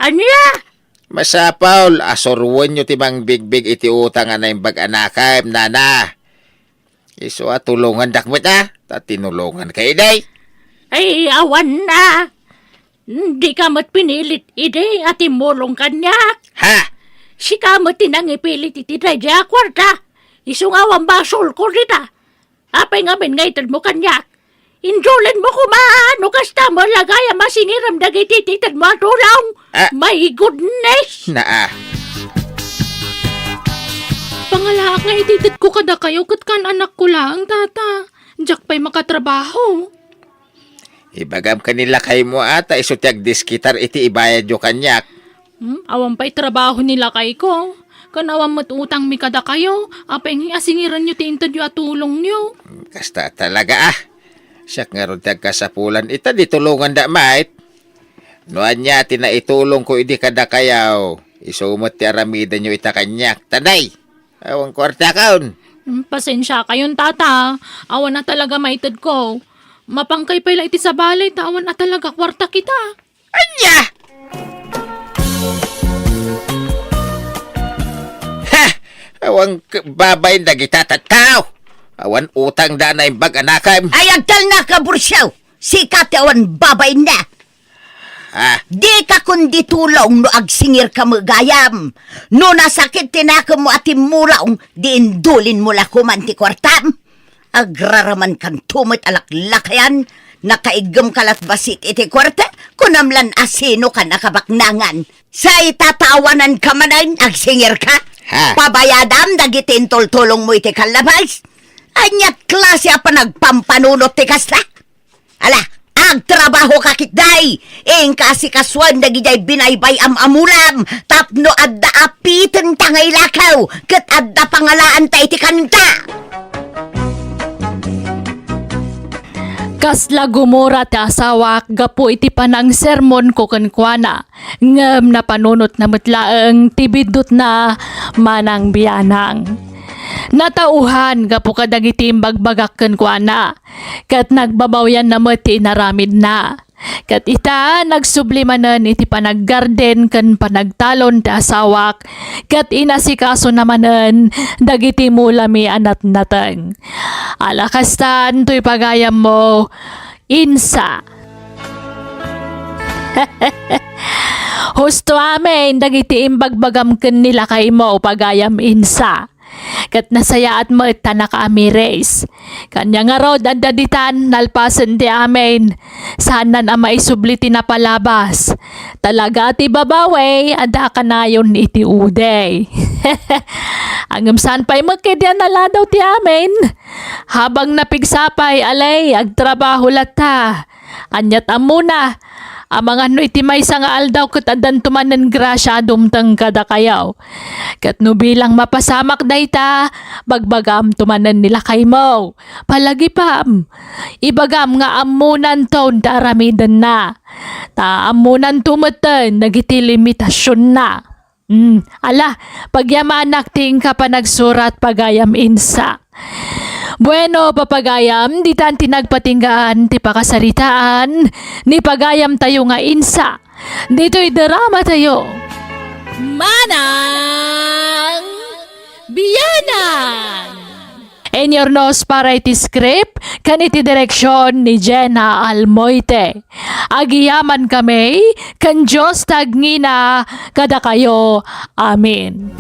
Ania? Masapul a suroenyo ti mangbigbig iti utang a naimbag a nakem, Nana. Isu a tulongandak met a, ta tinulonganka, idiay. Ay, awan a. Dika met pinilit idi a timmulong kaniak. Ha? Sika met ti nangipilit iti daydiay a kuarta. Isu nga awan basolko dita. Apay ngamin nga itedmo kaniak? Indulinmo koma no kasta met la gayam a singirem dagiti itedmo a tulong. Ah. My goodness! Naa. Pangalaak nga itedko kadakayo ket kan-anakko laeng, Tata. Diak pay makatrabaho. Ibagam ken ni lakaymo a ta isu ti agdiskitar iti ibayadyo kaniak. Hmm, awan pay trabaho ni lakayko. Ken awan met utangmi kadakayo, apay nga asingirenyo ti intedyo a tulongyo. Kasta talaga a. Siak ngarud ti agkasapulan ita, di tulonganda met. No ania ti naitulongko idi kadakayo, isu met ti aramidenyo ita kaniak. Tanay, awan kuartakon. Hmm, pasensiakayon, Tata. Awan a talaga maitedko. Mapangkay pay la iti sabali ta awan a talaga kuartak ita. Ania? Ha! Awan k-, babain dagita tattao. Awan utangda a naimbag a nakem. Ay, agtalnaka, Bursiaw! Sika ti awan babainna. Ah. Dika kundi tulong no agsingirka met gayam. No nasakit ti nakemmo a timmulong, di indulinmo la koman ti kuartam. Agraramankanto met a laklakayan, nakaiggemka lat bassit iti kuarta, kunam lan a sinokan a kabaknangan. Sa ita ta awananka manen, agsingirka? Ha? Pabayadam dagiti intultulongmo iti kallabas? Ania klase a panagpampanunot ti kasta? Ala, agtrabahoka ketdi. Inka asikasuan dagidiay binaybay-am a mulam tapno adda apitenta nga ilakaw ket adda pangalaanta iti kanta. Kasla gumura ti asawak gapu iti panangsermonko kenkuana, ngem napanunotna met laeng ti biddutna manang bianang. Natauhan gapu kadagiti imbagbagak kenkuana, ket nagbabawianna met ti inaramidna. Ket ita, nagsubli manen iti panaggarden ken panagtalon ti asawak, ket inasikasona manen dagiti mulami a natnateng. Ala kastan toy pagayammo, insa. Husto amin dagiti imbagbagam ken ni lakaymo, pagayam Insa. Ket nasayaat met ta nakaamiris. Kaniak ngarud, adda ditan nalpasen ti amin. Saanan a maisubli ti napalabas. Talaga ti babawi, adda kanayon iti udi. Ngem saan pay met ketdi a naladaw ti amin. Habang napigsa pay, alay, agtrabaho latta. Aniat ammona, amangan no iti maysa nga aldaw ket addanto manen grasia a dumteng kadakayo. Ket no bilang mapasamak dayta, bagbagam to manen ni lakaymo. Palagipem, ibagam nga ammonanto ti aramidenna. Ta ammonanto metten dagiti limitasionna. Hmm, ala, pagyamanak ti inka panagsurat, pagayam Insa. Bueno, papagayam, ditan ti nagpatinggaan ti pakasaritaan ni pagayamtayo nga Insa. Ditoy dramatayo. Manang Bianang! Inurnos para iti script ken iti direksion ni Jenna Almoite. Agyamankami ken Dios ti agngina kadakayo. Amen.